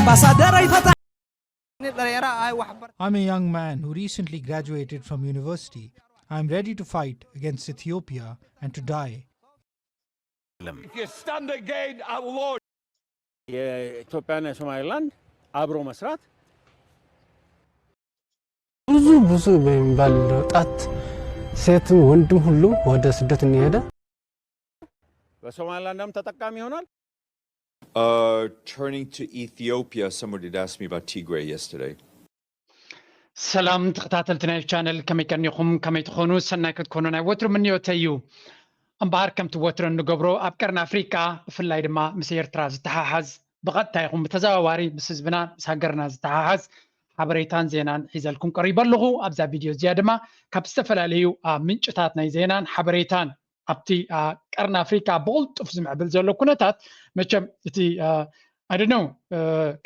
ኣምባሳደር ኣይፈታ I'm a young man who recently graduated from university. I'm ready to fight against Ethiopia and to die. If you stand again, I will order. የኢትዮጵያና የሶማሌላንድ አብሮ መስራት ብዙ ብዙ በሚባል ወጣት ሴትም ወንድም ሁሉ ወደ ስደት እየሄደ በሶማሌላንድም ተጠቃሚ ይሆናል። Uh, turning to Ethiopia, someone did ask me about Tigray yesterday. ሰላም ተኸታተልቲ ናይ ቻነል፣ ከመይ ቀኒኹም? ከመይ ትኾኑ? ሰናይ ክትኮኑ ናይ ወትሩ ምንዮተይ እዩ። እምበኣር ከምቲ ወትሩ እንገብሮ ኣብ ቀርኒ ኣፍሪቃ ብፍላይ ድማ ምስ ኤርትራ ዝተሓሓዝ ብቐጥታ ይኹን ብተዘዋዋሪ ምስ ህዝብና ምስ ሃገርና ዝተሓሓዝ ሓበሬታን ዜናን ሒዘልኩም ቀሪበ ኣለኹ። ኣብዛ ቪድዮ እዚኣ ድማ ካብ ዝተፈላለዩ ምንጭታት ናይ ዜናን ሓበሬታን ኣብቲ ቀርኒ ኣፍሪቃ ብቕልጡፍ ዝምዕብል ዘሎ ኩነታት መቸም እቲ ኣይደነው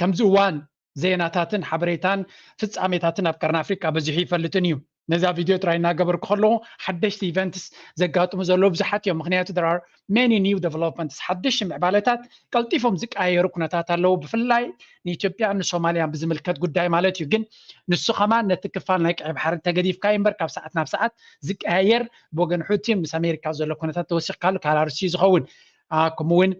ከምዚ እዋን ዜናታትን ሓበሬታን ፍጻሜታትን ኣብ ቀርኒ ኣፍሪቃ በዚሑ ይፈልጥን እዩ። ነዛ ቪድዮ ጥራይ እናገበርኩ ከለኹ ሓደሽቲ ኢቨንትስ ዘጋጥሙ ዘለዉ ብዙሓት እዮም። ምክንያቱ there are many new developments ሓደሽቲ ምዕባለታት ቀልጢፎም ዝቀያየሩ ኩነታት ኣለዉ። ብፍላይ ንኢትዮጵያ ንሶማልያ ብዝምልከት ጉዳይ ማለት እዩ። ግን ንሱ ከማን ነቲ ክፋል ናይ ቀይ ባሕሪ ተገዲፍካ እምበር ካብ ሰዓት ናብ ሰዓት ዝቀያየር ብወገን ሑቲ ምስ ኣሜሪካ ዘሎ ኩነታት ተወሲኽካሉ ካላርሲ ዝኸውን ከምኡውን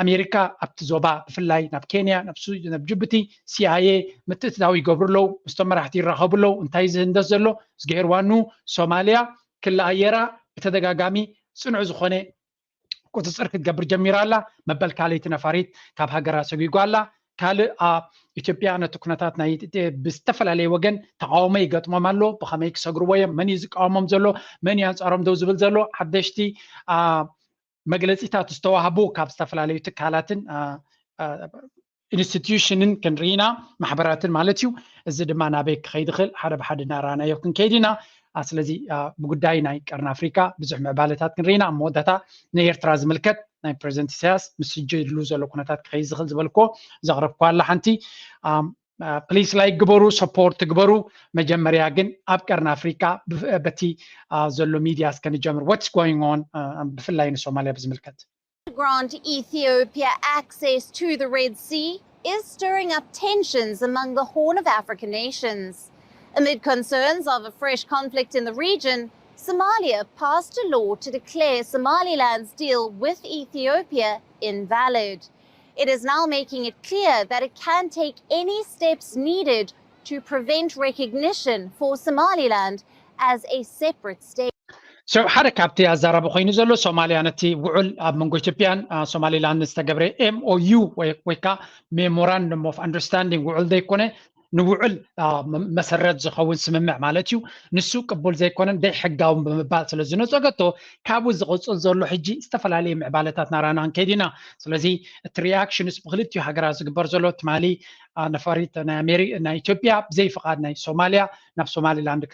ኣሜሪካ ኣብቲ ዞባ ብፍላይ ናብ ኬንያ ናብ ሱዳን ናብ ጅቡቲ ሲኣይኤ ምትእትታው ይገብሩ ኣለዉ። ምስቶም መራሕቲ ይራኸቡ ኣለዉ። እንታይ ዝህንደስ ዘሎ ዝገሄርዋኑ ሶማልያ ክሊ ኣየራ ብተደጋጋሚ ፅኑዕ ዝኾነ ቁፅፅር ክትገብር ጀሚራ ኣላ። መበል ካልኣይቲ ነፋሪት ካብ ሃገራ ሰጒጓ ኣላ። ካልእ ኣብ ኢትዮጵያ ነቲ ኩነታት ናይ ብዝተፈላለየ ወገን ተቃውሞ ይገጥሞም ኣሎ። ብኸመይ ክሰግርዎ እዮም? መን እዩ ዝቃወሞም ዘሎ? መን እዩ ኣንፃሮም ደው ዝብል ዘሎ? ሓደሽቲ መግለፂታት ዝተዋህቡ ካብ ዝተፈላለዩ ትካላትን ኢንስቲትዩሽንን ክንርኢና ማሕበራትን ማለት እዩ። እዚ ድማ ናበይ ክኸይድ ይኽእል ሓደ ብሓደ እናረኣናዮ ክንከይድ ኢና። ስለዚ ብጉዳይ ናይ ቀርኒ ኣፍሪካ ብዙሕ ምዕባለታት ክንርኢና ኣብ መወዳእታ ንኤርትራ ዝምልከት ናይ ፕሬዚደንት ኢሳያስ ምስ ሕጂ ድሉ ዘሎ ኩነታት ክኸይድ ዝኽእል ዝበልኮ ዘቕረብኳ ኣላ ሓንቲ ፕሊስ ላይክ ግበሩ ሰፖርት ግበሩ። መጀመርያ ግን ኣብ ቀርኒ ኣፍሪካ በቲ ዘሎ ሚድያ እስከንጀምር what's going on ብፍላይ ንሶማልያ ብዝምልከት grant Ethiopia access to the Red Sea is stirring up tensions among the Horn of Africa nations. Amid concerns of a fresh conflict in the region, Somalia passed a law to declare Somaliland's deal with Ethiopia invalid. It is now making it clear that it can take any steps needed to prevent recognition for Somaliland as a separate state. So ሓደ ካብቲ ኣዛራቢ ኮይኑ ዘሎ ሶማልያ ነቲ ውዑል ኣብ መንጎ ኢትዮጵያን ሶማሊላንድን ዝተገብረ M O U ወይ ወይ ከዓ memorandum of understanding ውዑል ዘይኮነ ንውዑል መሰረት ዝኸውን ስምምዕ ማለት እዩ። ንሱ ቅቡል ዘይኮነን ደይ ሕጋውን ብምባል ስለ ዝነጸገቶ ካብኡ ዝቕጽል ዘሎ ሕጂ ዝተፈላለዩ ምዕባለታት ናራና ክንከይድ ኢና። ስለዚ እቲ reactions ብክልቲኡ ሃገራት ዝግበር ዘሎ ትማሊ ነፋሪት ናይ ኣሜሪ ናይ ኢትዮጵያ ብዘይ ፍቓድ ናይ ሶማልያ ናብ ሶማሊላንድ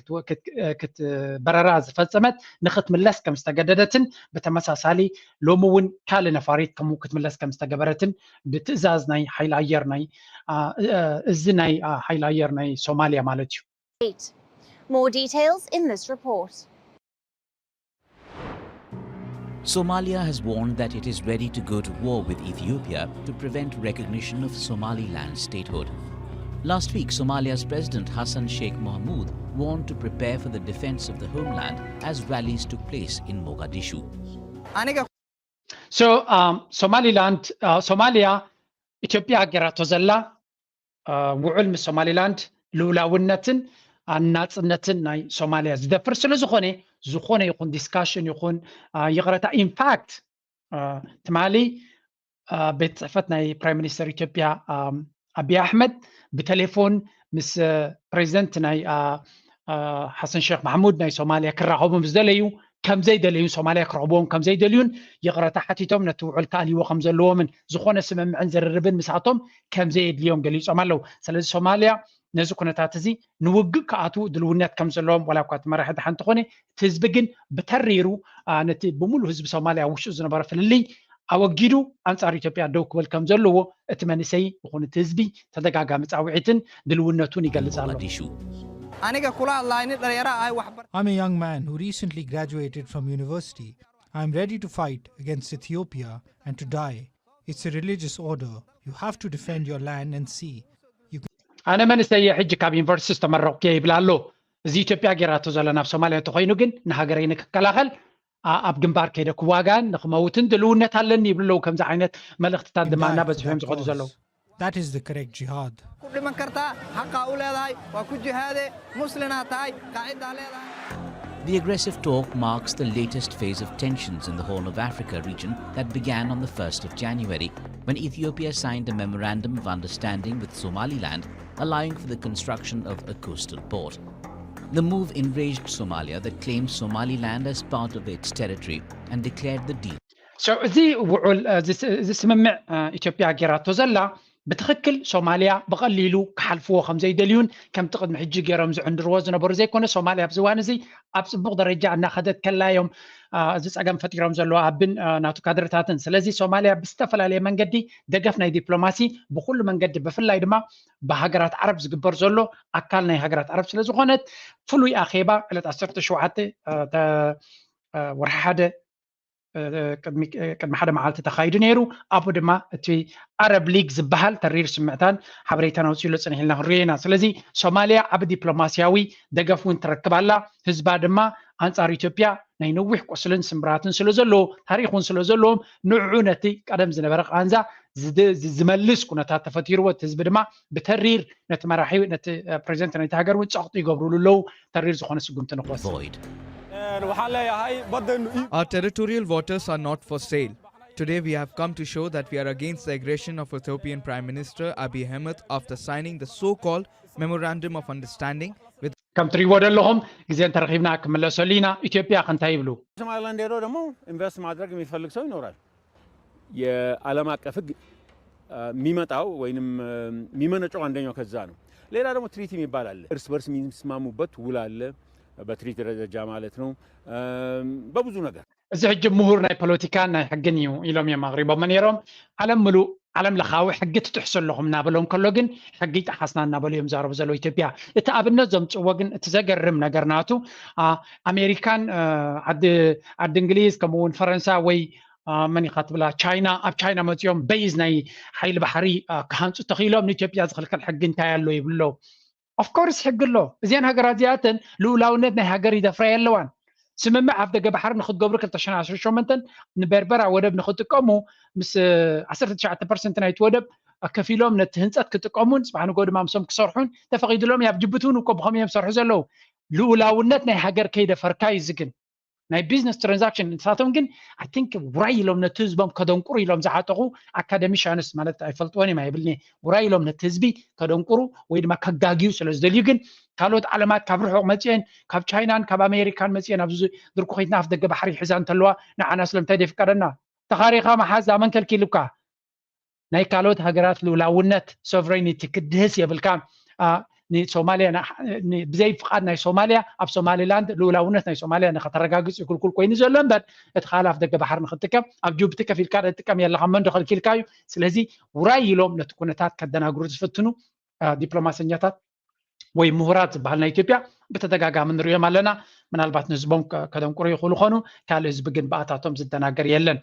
ክትበረራ ዝፈጸመት ንክትምለስ ከም ዝተገደደትን ብተመሳሳሊ ሎሚ እውን ካልእ ነፋሪት ከምኡ ክትምለስ ከም ዝተገበረትን ብትእዛዝ ናይ ሓይሊ ኣየር ናይ እዚ ናይ ሓይሊ ኣየር ናይ ሶማልያ ማለት እዩ። More details in this report. Somalia has warned that it is ready to go to war with Ethiopia to prevent recognition of Somaliland statehood. Last week, Somalia's President Hassan Sheikh Mohamud warned to prepare for the defense of the homeland as rallies took place in Mogadishu. So, um, Somaliland, uh, Somalia, ኢትዮጵያ ሃገራቶ ዘላ ውዑል ምስ ሶማሊላንድ ልውላውነትን ኣናፅነትን ናይ ሶማልያ ዝደፍር ስለ ዝኾነ ዝኾነ ይኹን ዲስካሽን ይኹን ይቕረታ ኢንፋክት ትማሊ ቤት ፅሕፈት ናይ ፕራይም ሚኒስተር ኢትዮጵያ ኣብይ ኣሕመድ ብቴሌፎን ምስ ፕሬዚደንት ናይ ሓሰን ሸክ ማሕሙድ ናይ ሶማልያ ክራኸቡ ምስ ደለዩ ከምዘይደለዩን ሶማልያ ክረኽብዎም ከምዘይደልዩን ይቕረታ ሓቲቶም ነቲ ውዕል ክኣልይዎ ከምዘለዎምን ዝኾነ ስምምዕን ዝርርብን ምስኣቶም ከምዘየድልዮም ገሊፆም ኣለዉ። ስለዚ ሶማልያ ነዚ ኩነታት እዚ ንውግእ ክኣትዉ ድልውነት ከም ዘለዎም ዋላ እኳ እቲ መራሒ ድሓ እንተኾነ እቲ ህዝቢ ግን ብተሪሩ ነቲ ብምሉእ ህዝቢ ሶማልያ ኣብ ውሽጡ ዝነበረ ፍልልይ ኣወጊዱ ኣንጻር ኢትዮጵያ ደው ክብል ከም ዘለዎ እቲ መንእሰይ ይኹን እቲ ህዝቢ ተደጋጋሚ ጻውዒትን ድልውነቱን ይገልጽ ኣሎ። aniga kula hadlaayni dhalinyaro ahay waxbar I'm a young man who recently graduated from university. I'm ready to fight against Ethiopia and to die. It's a religious order. You have to defend your land and sea. ኣነ መንእሰይ ሕጂ ካብ ዩኒቨርሲቲ ዝተመረቕኩ እየ ይብል ኣሎ። እዚ ኢትዮጵያ ጌራቶ ዘላ ናብ ሶማልያ እንተኮይኑ ግን ንሃገረይ ንክከላኸል ኣብ ግንባር ከይደ ክዋጋን ንክመውትን ድልውነት ኣለኒ ይብሉ ኣለዉ። ከምዚ ዓይነት መልእኽትታት ድማ እናበዝሑ እዮም ዝኸዱ ዘለዉ። That is the correct jihad. Ku dhiman kartaa xaqa u leedahay waa ku jihaade. Muslinaa tahay, qaacidaa leedahay. The aggressive talk marks the latest phase of tensions in the Horn of Africa region that began on the first of January when Ethiopia signed a memorandum of understanding with Somaliland, allowing for the construction of a coastal port. The move enraged Somalia, that claimed Somaliland as part of its territory, and declared the deal. So እዚ ውዑል እዚ ስምምዕ ኢትዮጵያ ጌራቶ ዘላ ብትኽክል ሶማልያ ብቐሊሉ ክሓልፍዎ ከም ዘይደልዩን ከምቲ ቅድሚ ሕጂ ገይሮም ዝዕንድርዎ ዝነበሩ ዘይኮነ፣ ሶማልያ ኣብዚ እዋን እዚ ኣብ ፅቡቕ ደረጃ እናኸደት ከላ እዮም እዚ ፀገም ፈጢሮም ዘለዉ ኣብን ናቱ ካድርታትን። ስለዚ ሶማልያ ብዝተፈላለየ መንገዲ ደገፍ ናይ ዲፕሎማሲ ብኩሉ መንገዲ ብፍላይ ድማ ብሃገራት ዓረብ ዝግበር ዘሎ ኣካል ናይ ሃገራት ዓረብ ስለዝኾነት ፍሉይ ኣኼባ ዕለት ዓሰርተ ሸውዓተ ወርሒ ሓደ ቅድሚ ሓደ መዓልቲ ተኻይዱ ነይሩ። ኣብኡ ድማ እቲ ኣረብ ሊግ ዝበሃል ተሪር ስምዕታን ሓበሬታን ኣውፅእሉ ፅንሕ ኢልና ክንሪኦ ኢና። ስለዚ ሶማልያ ዓብ ዲፕሎማስያዊ ደገፍ እውን ትረክብ ኣላ። ህዝባ ድማ ኣንፃር ኢትዮጵያ ናይ ነዊሕ ቁስልን ስምብራትን ስለ ዘለዎ ታሪክ እውን ስለ ዘለዎም ንዕዑ ነቲ ቀደም ዝነበረ ቃንዛ ዝመልስ ኩነታት ተፈጢርዎ እቲ ህዝቢ ድማ ብተሪር ነቲ መራሒ ነቲ ፕሬዚደንት ናይቲ ሃገር እውን ፀቕጡ ይገብሩሉ ኣለዉ። ተሪር ዝኾነ ስጉምቲ ንክወስድ። Our territorial waters are not for sale. Today we have come to show that we are against the aggression of Ethiopian Prime Minister Abiy Ahmed after signing the so-called Memorandum of Understanding with ከም ትሪእዎ ዘለኹም ግዜ እንተረኺብና ክምለሰሉ ኢና። ኢትዮጵያ ከ እንታይ ይብሉ? ሶማሊላንድ ሄዶ ደግሞ ኢንቨስት ማድረግ የሚፈልግ ሰው ይኖራል። የዓለም አቀፍ ህግ የሚመጣው ወይንም የሚመነጨው አንደኛው ከዛ ነው። ሌላ ደግሞ ትሪቲ የሚባል አለ። እርስ በርስ የሚስማሙበት ውል አለ፣ በትሪቲ ደረጃ ማለት ነው። በብዙ ነገር እዚ ሕጂ ምሁር ናይ ፖለቲካን ናይ ሕግን እዩ ኢሎም እዮም ኣቕሪቦሞ ነይሮም። ዓለም ምሉእ ዓለም ለኻዊ ሕጊ ትጥሕሱ ኣለኹም እናበሎም ከሎ ግን ሕጊ ይጠሓስና እናበሉ እዮም ዛረቡ ዘለዉ ኢትዮጵያ። እቲ ኣብነት ዘምፅዎ ግን እቲ ዘገርም ነገር ናቱ ኣሜሪካን ዓዲ እንግሊዝ ከምኡ እውን ፈረንሳ ወይ መን ኢኻ ትብላ ቻይና ኣብ ቻይና መፂኦም በይዝ ናይ ሓይሊ ባሕሪ ክሃንፁ ተኽኢሎም ንኢትዮጵያ ዝኽልከል ሕጊ እንታይ ኣሎ ይብሉ ኣለዉ። ኦፍኮርስ ሕጊ ኣሎ። እዚአን ሃገራት እዚኣተን ልኡላውነት ናይ ሃገር ይደፍራ የለዋን። ስምምዕ ኣፍ ደገ ባሕሪ ንክትገብሩ ክልተ ሽሕን ዓሰርተ ሸሞንተን ንበርበራ ወደብ ንክጥቀሙ ምስ ዓሰርተ ትሽዓተ ፐርሰንት ናይቲ ወደብ ከፊሎም ነቲ ህንፀት ክጥቀሙን ፅባሕ ንጎ ድማ ምሶም ክሰርሑን ተፈቒድሎም ኣብ ጅቡቲ እውን እኮ ብኸምኡ እዮም ዝሰርሑ ዘለዉ። ልኡላውነት ናይ ሃገር ከይደፈርካ እዩ እዚ ግን ናይ ቢዝነስ ትራንዛክሽን ንሳቶም ግን ኣይ ቲንክ ውራይ ኢሎም ነቲ ህዝቦም ከደንቁሩ ኢሎም ዝዓጠቑ ኣካደሚሻንስ ማለት ኣይፈልጥዎን እዮም ኣይብልኒ ውራይ ኢሎም ነቲ ህዝቢ ከደንቁሩ ወይ ድማ ከጋግዩ ስለ ዝደልዩ ግን ካልኦት ዓለማት ካብ ርሑቕ መፅአን ካብ ቻይናን ካብ ኣሜሪካን መፅአን ኣብዚ ድርኩኺትና ኣፍ ደገ ባሕሪ ሒዛ እንተለዋ ንዓና ስለምንታይ ደይፍቀደና ተኻሪኻ መሓዝ ኣመን ከልኪሉካ ናይ ካልኦት ሃገራት ልኡላውነት ሶቨሬኒቲ ክድህስ የብልካ። ንሶማሊያ ብዘይ ፍቃድ ናይ ሶማሊያ ኣብ ሶማሊላንድ ልኡላውነት ናይ ሶማሊያ ንከተረጋግፅ ይክልኩል ኮይኑ ዘሎ እምበር እቲ ካልእ ኣፍ ደገ ባሕሪ ንክትጥቀም ኣብ ጅቡቲ ከፊልካ ጥቀም የለካ መን ዶ ከልኪልካ እዩ። ስለዚ ውራይ ኢሎም ነቲ ኩነታት ከደናግሩ ዝፍትኑ ዲፕሎማሰኛታት ወይ ምሁራት ዝበሃል ናይ ኢትዮጵያ ብተደጋጋሚ ንሪኦም ኣለና። ምናልባት ንህዝቦም ከደንቁሩ ይኽእሉ ኾኑ ካልእ ህዝቢ ግን ብኣታቶም ዝደናገር የለን።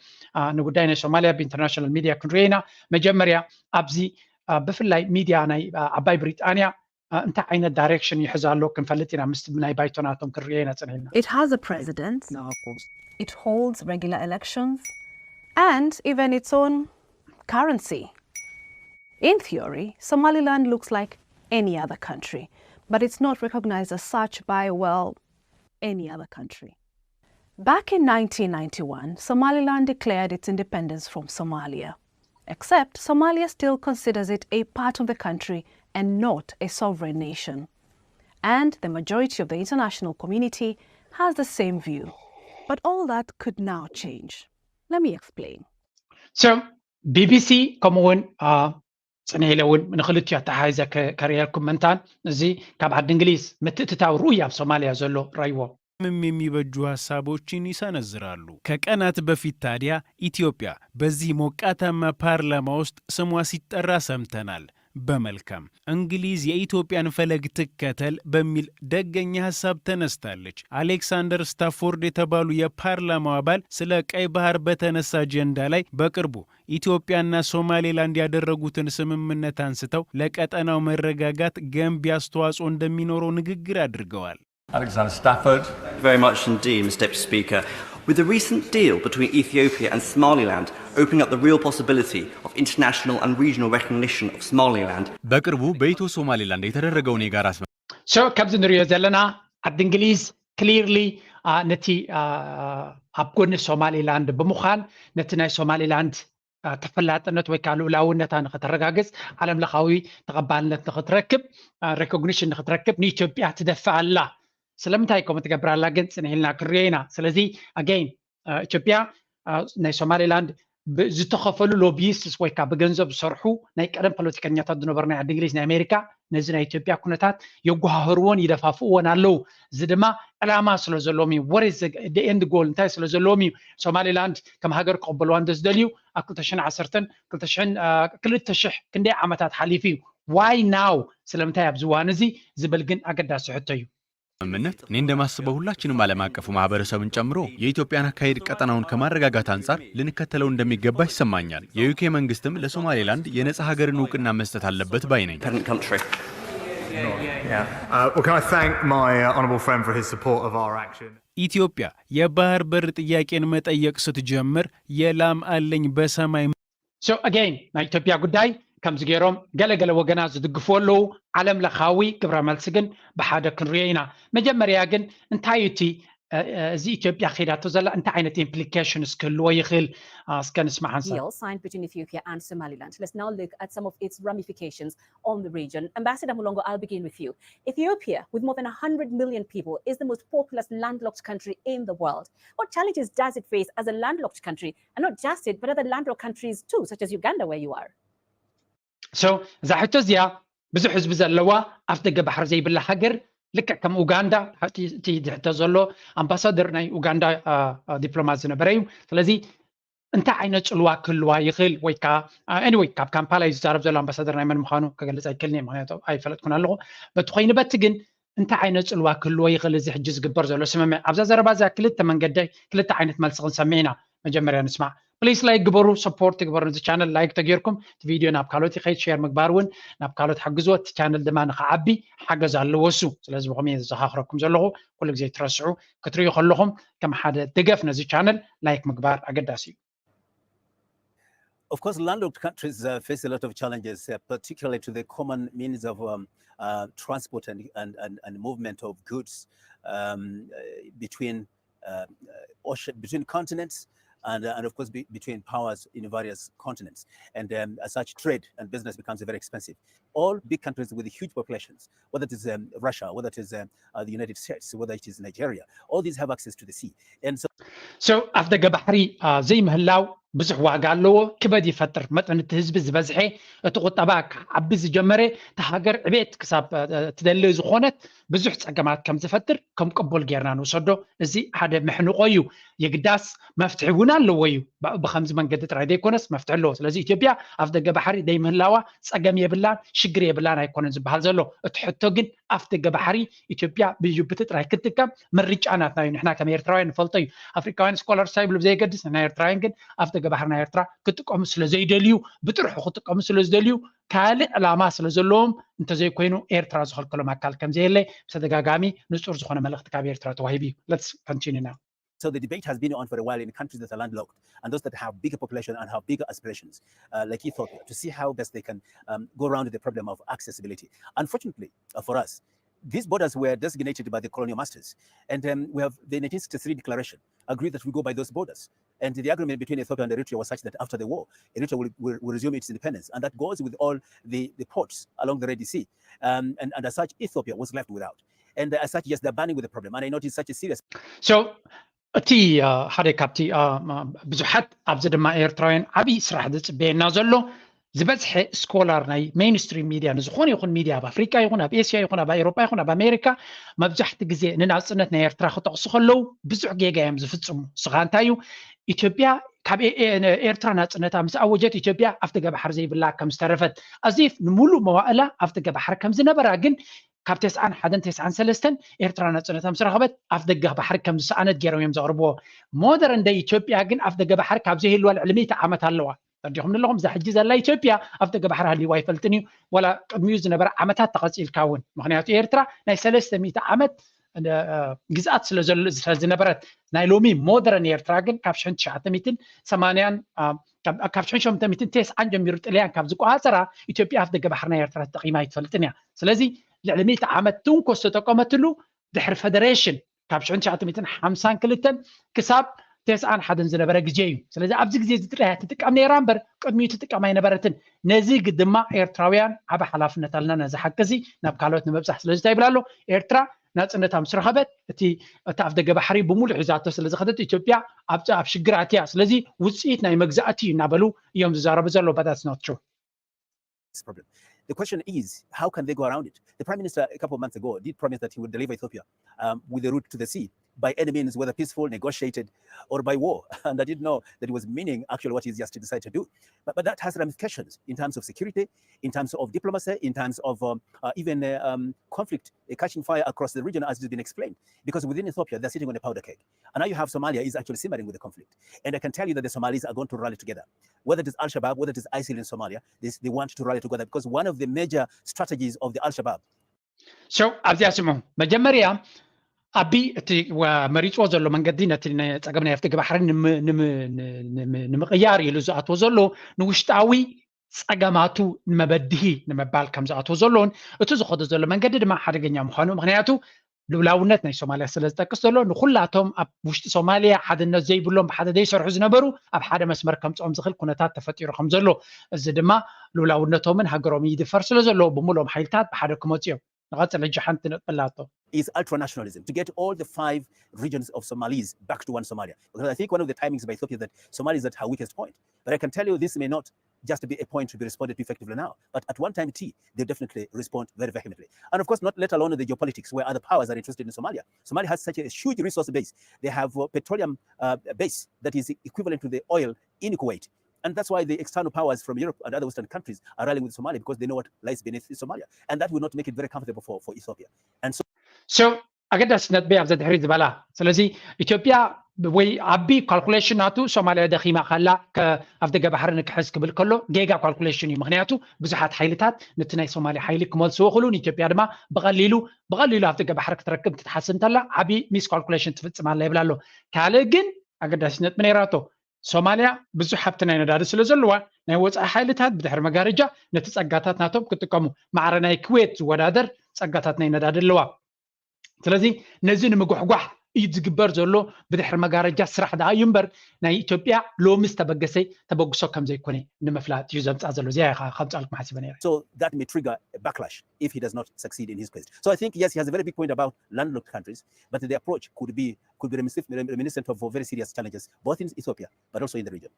ንጉዳይ ናይ ሶማሊያ ብኢንተርናሽናል ሚድያ ክንሪኦ ኢና። መጀመርያ ኣብዚ ብፍላይ ሚድያ ናይ ዓባይ ብሪጣንያ እንታይ ዓይነት ዳይሬክሽን ይሕዝ ኣሎ ክንፈልጥ ኢና ምስ ናይ ባይቶናቶም ክንሪኦ ኢና ፅንሕ ኢልና። It has a president. It holds regular elections and even its own currency. In theory, Somaliland looks like any other country, but it's not recognized as such by, well, any other country. Back in nineteen ninety-one, Somaliland declared its independence from Somalia. Except Somalia still considers it a part of the country and not a sovereign nation. And the majority of the international community has the same view. But all that could now change. Let me explain. So, ቢቢሲ ከምኡ እውን ፅንሕ ኢለ እውን ንክልቲኡ ኣተሓሒዘ ከርእየልኩም ምእንታን እዚ ካብ ዓዲ እንግሊዝ ምትእትታው ርኡይ ኣብ ሶማልያ ዘሎ ረይዎ ም የሚበጁ ሐሳቦችን ይሰነዝራሉ። ከቀናት በፊት ታዲያ ኢትዮጵያ በዚህ ሞቃታማ ፓርላማ ውስጥ ስሟ ሲጠራ ሰምተናል። በመልካም፣ እንግሊዝ የኢትዮጵያን ፈለግ ትከተል በሚል ደገኛ ሐሳብ ተነስታለች። አሌክሳንደር ስታፎርድ የተባሉ የፓርላማው አባል ስለ ቀይ ባህር በተነሳ አጀንዳ ላይ በቅርቡ ኢትዮጵያና ሶማሌላንድ ያደረጉትን ስምምነት አንስተው ለቀጠናው መረጋጋት ገንቢ አስተዋጽኦ እንደሚኖረው ንግግር አድርገዋል። Alexander Stafford. Very much indeed, Mister Deputy Speaker. With the recent deal between Ethiopia and Somaliland opening up the real possibility of international and regional recognition of Somaliland, በቅርቡ በኢትዮ ሶማሌላንድ የተደረገውን የጋራ so ከምዚ ንሪኦ ዘለና ዓዲ እንግሊዝ ክሊርሊ ነቲ ኣብ ጎኒ ሶማሌላንድ ብምዃን ነቲ ናይ ሶማሌላንድ ተፈላጥነት ወይ ከዓ ልኡላውነታ ንክተረጋግፅ ዓለም ለኻዊ ተቐባልነት ንክትረክብ ሬኮግኒሽን ንክትረክብ ንኢትዮጵያ ትደፍእ ኣላ። ስለምንታይ ከምኡ ትገብር ኣላ ግን ፅንሕ ኢልና ክንሪኦ ኢና። ስለዚ ኣገይን ኢትዮጵያ ናይ ሶማሌላንድ ዝተኸፈሉ ሎቢይስትስ ወይ ከዓ ብገንዘብ ዝሰርሑ ናይ ቀደም ፖለቲከኛታት ዝነበሩ ናይ ዓዲ እንግሊዝ ናይ ኣሜሪካ ነዚ ናይ ኢትዮጵያ ኩነታት የጓሃህርዎን ይደፋፍእዎን ኣለዉ። እዚ ድማ ዕላማ ስለ ዘለዎም እዩ። What is the end goal? እንታይ ስለ ዘለዎም እዩ ሶማሌላንድ ከም ሃገር ክቕበልዋ እንተ ዝደልዩ ኣብ ክልተ ሽሕን ዓሰርተን ክልተ ሽሕን ክልተ ሽሕ ክንደይ ዓመታት ሓሊፉ እዩ። Why now? ስለምንታይ ኣብዚ እዋን እዚ ዝብል ግን ኣገዳሲ ሕቶ እዩ። ስምምነት እኔ እንደማስበው ሁላችንም ዓለም አቀፉ ማህበረሰብን ጨምሮ የኢትዮጵያን አካሄድ ቀጠናውን ከማረጋጋት አንጻር ልንከተለው እንደሚገባ ይሰማኛል። የዩኬ መንግስትም ለሶማሌላንድ የነጻ ሀገርን እውቅና መስጠት አለበት ባይ ነኝ። Independent country. Uh, well, can I thank my uh, honourable friend for his support of our action? ኢትዮጵያ የባህር በር ጥያቄን መጠየቅ ስትጀምር የላም አለኝ በሰማይ So again ናይ ኢትዮጵያ ጉዳይ ከምዚ ገይሮም ገለገለ ወገናት ዝድግፍዎ ኣለዉ። ዓለም ለኻዊ ግብረ መልሲ ግን ብሓደ ክንሪኦ ኢና። መጀመርያ ግን እንታይ እዩ እቲ እዚ ኢትዮጵያ ከይዳቶ ዘላ እንታይ ዓይነት ኢምፕሊኬሽንስ ክህልዎ ይኽእል? እስከ ንስማዕ ሓንሳብ። Deal signed between Ethiopia and Somaliland. Let's now look at some of its ramifications on the region. Ambassador Mulongo, I'll begin with you. Ethiopia, with more than one hundred million people, is the most populous landlocked country in the world. What challenges does it face as a landlocked country? And not just it, but other landlocked countries too, such as Uganda, where you are. So እዛ ሕቶ እዚኣ ብዙሕ ህዝቢ ዘለዋ ኣፍ ደገ ባሕሪ ዘይብላ ሃገር ልክዕ ከም ኡጋንዳ እቲ ዝሕቶ ዘሎ ኣምባሳደር ናይ ኡጋንዳ ዲፕሎማት ዝነበረ እዩ። ስለዚ እንታይ ዓይነት ፅልዋ ክህልዋ ይኽእል ወይ ከዓ anyway ካብ ካምፓላ እዩ ዝዛረብ ዘሎ ኣምባሳደር ናይ መን ምዃኑ ክገልፅ ኣይክእልን እየ ምክንያቱ ኣይፈለጥኩን ኣለኹ። በቲ ኮይኑ በቲ ግን እንታይ ዓይነት ፅልዋ ክህልዎ ይኽእል እዚ ሕጂ ዝግበር ዘሎ ስምምዕ ኣብዛ ዘረባ እዚኣ ክልተ መንገዲ ክልተ ዓይነት መልሲ ክንሰምዕ ኢና። መጀመርያ ንስማዕ። ፕሊስ ላይክ ግበሩ፣ ሰፖርት ግበሩ ነዚ ቻነል። ላይክ ተጌርኩም እቲ ቪድዮ ናብ ካልኦት ይኸይድ፣ ሼር ምግባር እውን ናብ ካልኦት ሓግዝዎ። እቲ ቻነል ድማ ንክዓቢ ሓገዝ ኣለዎ እሱ። ስለዚ ብኸምኡ እየ ዘዘኻኽረኩም ዘለኹ። ኩሉ ግዜ ትረስዑ ክትርእዩ ከለኹም ከም ሓደ ደገፍ ነዚ ቻነል ላይክ ምግባር ኣገዳሲ እዩ። Of course, landlocked countries uh, face a lot of challenges, uh, particularly to the common means of um, uh, transport and, and, and, and movement of goods um, uh, between uh, ocean, between continents and, uh, and of course be, between powers in various continents. And um, as such, trade and business becomes very expensive. All big countries with huge populations, whether it is um, Russia, whether it is um, uh, the United States, whether it is Nigeria, all these have access to the sea. And so So ኣፍ ደገ ባሕሪ ዘይምህላው ብዙሕ ዋጋ ኣለዎ። ክበድ ይፈጥር። መጠን እቲ ህዝቢ ዝበዝሐ እቲ ቁጠባ ክዓቢ ዝጀመረ እቲ ሃገር ዕቤት ክሳብ ትደሊ ዝኾነት ብዙሕ ፀገማት ከም ዝፈጥር ከም ቅቡል ጌርና ንውሰዶ። እዚ ሓደ መሕንቆ እዩ። የግዳስ መፍትሒ እውን ኣለዎ እዩ። ብከምዚ መንገዲ ጥራይ ዘይኮነስ መፍትሒ ኣለዎ። ስለዚ ኢትዮጵያ ኣፍ ደገ ባሕሪ ዘይምህላዋ ፀገም የብላን ሽግር የብላን ኣይኮነን ዝበሃል ዘሎ። እቲ ሕቶ ግን ኣፍ ደገ ባሕሪ ኢትዮጵያ ብጅቡቲ ጥራይ ክትጥቀም ምርጫ ናትና እዩ። ንሕና ከም ኤርትራውያን ንፈልጦ እዩ። ኣፍሪካውያን ስኮላርስ ይብሉ ብዘየገድስ ንሕና ኤርትራውያን ግን ኣፍ ደገ ባሕሪ ናይ ኤርትራ ክጥቀሙ ስለ ዘይደልዩ ብጥርሑ ክጥቀሙ ስለ ዝደልዩ ካልእ ዕላማ ስለ ዘለዎም እንተዘይኮይኑ ኤርትራ ዝኸልከሎም ኣካል ከም ዘየለ ብተደጋጋሚ ንጹር ዝኾነ መልእኽቲ ካብ ኤርትራ ተዋሂቡ እዩ። Let's continue now. So the debate has been on for a while in countries that are landlocked and those that have bigger population and have bigger aspirations, uh, like Ethiopia, to see how best they can um, go around the problem of accessibility. Unfortunately uh, for us, these borders were designated by the colonial masters, and um, we have the nineteen sixty-three declaration agreed that we go by those borders. And the agreement between Ethiopia and Eritrea was such that after the war, Eritrea will, will, will resume its independence. And that goes with all the, the ports along the Red Sea. Um, and, and as such, Ethiopia was left without. And as such, yes, they're burning with the problem. And I know it is such a serious So እቲ ሓደ ካብቲ ብዙሓት ኣብዚ ድማ ኤርትራውያን ዓብዪ ስራሕ ዝፅበየና ዘሎ ዝበዝሐ ስኮላር ናይ ሜይንስትሪም ሚድያ ንዝኾነ ይኹን ሚድያ ኣብ ኣፍሪቃ ይኹን ኣብ ኤስያ ይኹን ኣብ ኤሮጳ ይኹን ኣብ ኣሜሪካ መብዛሕቲ ግዜ ንናፅነት ናይ ኤርትራ ክጠቕሱ ከለዉ ብዙሕ ጌጋ እዮም ዝፍፅሙ። ስኻ እንታይ እዩ ኢትዮጵያ ካብ ኤርትራ ናፅነታ ምስ ኣወጀት ኢትዮጵያ ኣብቲ ገባሕር ዘይብላ ከም ዝተረፈት ኣዚፍ ንሙሉእ መዋእላ ኣብቲ ገባሕር ከም ዝነበራ ግን ካብ ተስዓን ሓደን ተስዓን ሰለስተን ኤርትራ ናፅነታ ምስ ረኸበት ኣፍ ደገ ባሕሪ ከም ዝሰኣነት ገይሮም እዮም ዘቕርብዎ። ሞደርን ደይ ኢትዮጵያ ግን ኣፍ ደገ ባሕሪ ካብ ዘይህልዋ ልዕሊ ሚእቲ ዓመት ኣለዋ። ተረዲኹም ኣለኹም? እዛ ሕጂ ዘላ ኢትዮጵያ ኣፍ ደገ ባሕሪ ሃልይዋ ኣይፈልጥን እዩ። ዋላ ቅድሚኡ ዝነበረ ዓመታት ተቐፂልካ እውን። ምክንያቱ ኤርትራ ናይ ሰለስተ ሚእቲ ዓመት ግዝኣት ስለዝነበረት ናይ ሎሚ ሞደርን ኤርትራ ግን ካብ ሽሕን ትሽዓተ ሚእትን ሰማንያን ካብ ሽሕን ሸሞንተ ሚእትን ተስዓን ጀሚሩ ጥልያን ካብ ዝቆፃፀራ ኢትዮጵያ ኣፍ ደገ ባሕሪ ናይ ኤርትራ ተጠቒማ ኣይትፈልጥን እያ። ስለዚ ልዕሊ ሚእቲ ዓመት ትንኮ ዝተጠቀመትሉ ድሕሪ ፈደሬሽን ካብ ሽሕን ትሽዓተ ሚእትን ሓምሳን ክልተን ክሳብ ተስዓን ሓደን ዝነበረ ግዜ እዩ። ስለዚ ኣብዚ ግዜ እዚ ጥራይ እያ ትጥቀም ነይራ እምበር ቅድሚኡ ትጥቀም ኣይነበረትን። ነዚ ግ- ድማ ኤርትራውያን ዓቢ ሓላፍነት ኣለና ነዚ ሓቂ እዚ ናብ ካልኦት ንምብጻሕ። ስለዚ እንታይ ይብል ኣሎ? ኤርትራ ናጽነታ ምስ ረኸበት እቲ እቲ ኣፍ ደገ ባሕሪ ብምሉእ ሒዛቶ ስለ ዝኸደት ኢትዮጵያ ኣብ ኣብ ሽግር ኣትያ። ስለዚ ውጽኢት ናይ መግዛእቲ እዩ እናበሉ እዮም ዝዛረቡ ዘሎ። But that's not true. This problem. The question is, how can they go around it? The Prime Minister a couple of months ago did promise that he would deliver Ethiopia um, with the route to the sea by any means, whether peaceful, negotiated, or by war. And I didn't know that he was meaning actually what he's just decided to do. But, but that has ramifications in terms of security, in terms of diplomacy, in terms of um, uh, even uh, um, conflict uh, catching fire across the region, as has been explained. Because within Ethiopia, they're sitting on a powder keg. And now you have Somalia is actually simmering with the conflict. And I can tell you that the Somalis are going to rally together. Whether it is Al Shabaab, whether it is ISIL in Somalia, they, they want to rally together because one of the major strategies of the Al Shabaab. So ኣብዚኣ ስምዑ። መጀመርያ ኣቢ እቲ መሪፅዎ ዘሎ መንገዲ ነቲ ጸገም ናይ ኣፍ ደገ ባሕሪ ንምቕያር ኢሉ ዝኣትዎ ዘሎ ንውሽጣዊ ጸገማቱ ንመበድሂ ንምባል ከም ዝኣትዎ ዘሎን እቲ ዝኸዶ ዘሎ መንገዲ ድማ ሓደገኛ ምዃኑ ምክንያቱ ልኡላውነት ናይ ሶማልያ ስለ ዝጠቅስ ዘሎ ንኩላቶም ኣብ ውሽጢ ሶማልያ ሓድነት ዘይብሎም ብሓደ ዘይሰርሑ ዝነበሩ ኣብ ሓደ መስመር ከምፅኦም ዝኽእል ኩነታት ተፈጢሩ ከም ዘሎ እዚ ድማ ልኡላውነቶምን ሃገሮም ይድፈር ስለ ዘሎ ብምሎም ሓይልታት ብሓደ ክመፁ እዮም። ንቐፅል ሕጂ ሓንቲ ነጥቢ ኣላቶ። Is ultra nationalism to get all the five regions of Somalis back to one Somalia. Because I think one of the timings by Ethiopia that Somalia is at her weakest point. But I can tell you this may not just be a point to be responded to effectively now. But at one time T, they definitely respond very vehemently. And of course, not let alone the geopolitics where other powers are interested in Somalia. Somalia has such a huge resource base. They have uh, petroleum uh, base that is equivalent to the oil in Kuwait. And that's why the external powers from Europe and other Western countries are rallying with Somalia because they know what lies beneath Somalia. And that will not make it very comfortable for, for Ethiopia. And so So ኣገዳሲ ነጥቢ ኣብዛ ድሕሪ ዝበላ ስለዚ ኢትዮጵያ ወይ ኣቢ ካልኩሌሽን ናቱ ሶማልያ ደኺማ ካላ ኣፍ ደገ ባሕሪ ንክሕዝ ክብል ከሎ ጌጋ ካልኩሌሽን እዩ። ምክንያቱ ብዙሓት ሓይልታት ነቲ ናይ ሶማልያ ሓይሊ ክመልስዎ ክሉ ንኢትዮጵያ ድማ ብቐሊሉ ብቐሊሉ ኣፍ ደገ ባሕሪ ክትረክብ ክትሓስብ እንተላ ዓቢ ሚስ ካልኩሌሽን ትፍጽም ኣላ ይብል ኣሎ። ካልእ ግን ኣገዳሲ ነጥቢ ነይራቶ። ሶማልያ ብዙሕ ሃብቲ ናይ ነዳዲ ስለ ዘለዋ ናይ ወፃኢ ሓይልታት ብድሕሪ መጋረጃ ነቲ ጸጋታት ናቶም ክጥቀሙ ማዕረ ናይ ክዌት ዝወዳደር ጸጋታት ናይ ነዳዲ ኣለዋ። ስለዚ ነዚ ንምጉሕጓሕ እዩ ዝግበር ዘሎ ብድሕሪ መጋረጃ ስራሕ ደኣ እዩ እምበር ናይ ኢትዮጵያ ሎሚ ዝተበገሰ ተበግሶ ከም ዘይኮነ ንምፍላጥ እዩ ዘምፅኣ ዘሎ። እዚኣ ኢኻ ከምፅኣልኩም ሓሲበ ነይረ። So that may trigger a backlash if he does not succeed in his quest. So I think yes, he has a very big point about landlocked countries, but the approach could be could be reminiscent of very serious challenges both in Ethiopia but also in the region.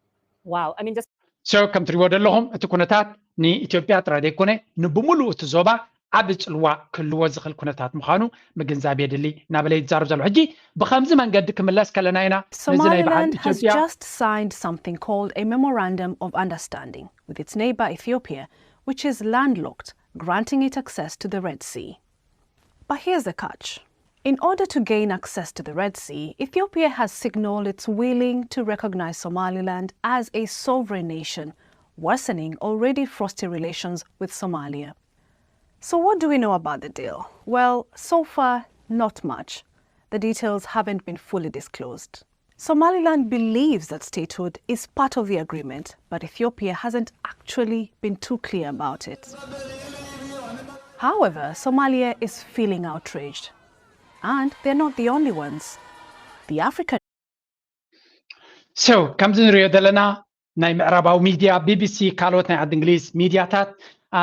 Wow, I mean just So ከም ትሪእዎ ዘለኹም እቲ ኩነታት ንኢትዮጵያ ጥራይ ዘይኮነ ንብምሉኡ እቲ ዞባ ዓቢ ጽልዋ ክህልዎ ዝኽእል ኩነታት ምዃኑ ምግንዛብ የድሊ እናበለ እዩ ዝዛረብ ዘሎ። ሕጂ ብኸምዚ መንገዲ ክምለስ ከለና ኢና ነዚ ናይ በዓል Somaliland has ኢትዮጵያ just signed something called a Memorandum of Understanding with its neighbor Ethiopia, which is landlocked, granting it access to the Red Sea. But here's the catch. In order to gain access to the Red Sea, Ethiopia has signaled it's willing to recognize Somaliland as a sovereign nation, worsening already frosty relations with Somalia. So, what do we know about the deal? Well, so far, not much. The details haven't been fully disclosed. Somaliland believes that statehood is part of the agreement, but Ethiopia hasn't actually been too clear about it. However, Somalia is feeling outraged. And they're not the only ones. The African So ከምዚ ንሪኦ ዘለና ናይ ምዕራባዊ ሚድያ ቢቢሲ ካልኦት ናይ ዓዲ እንግሊዝ ሚድያታት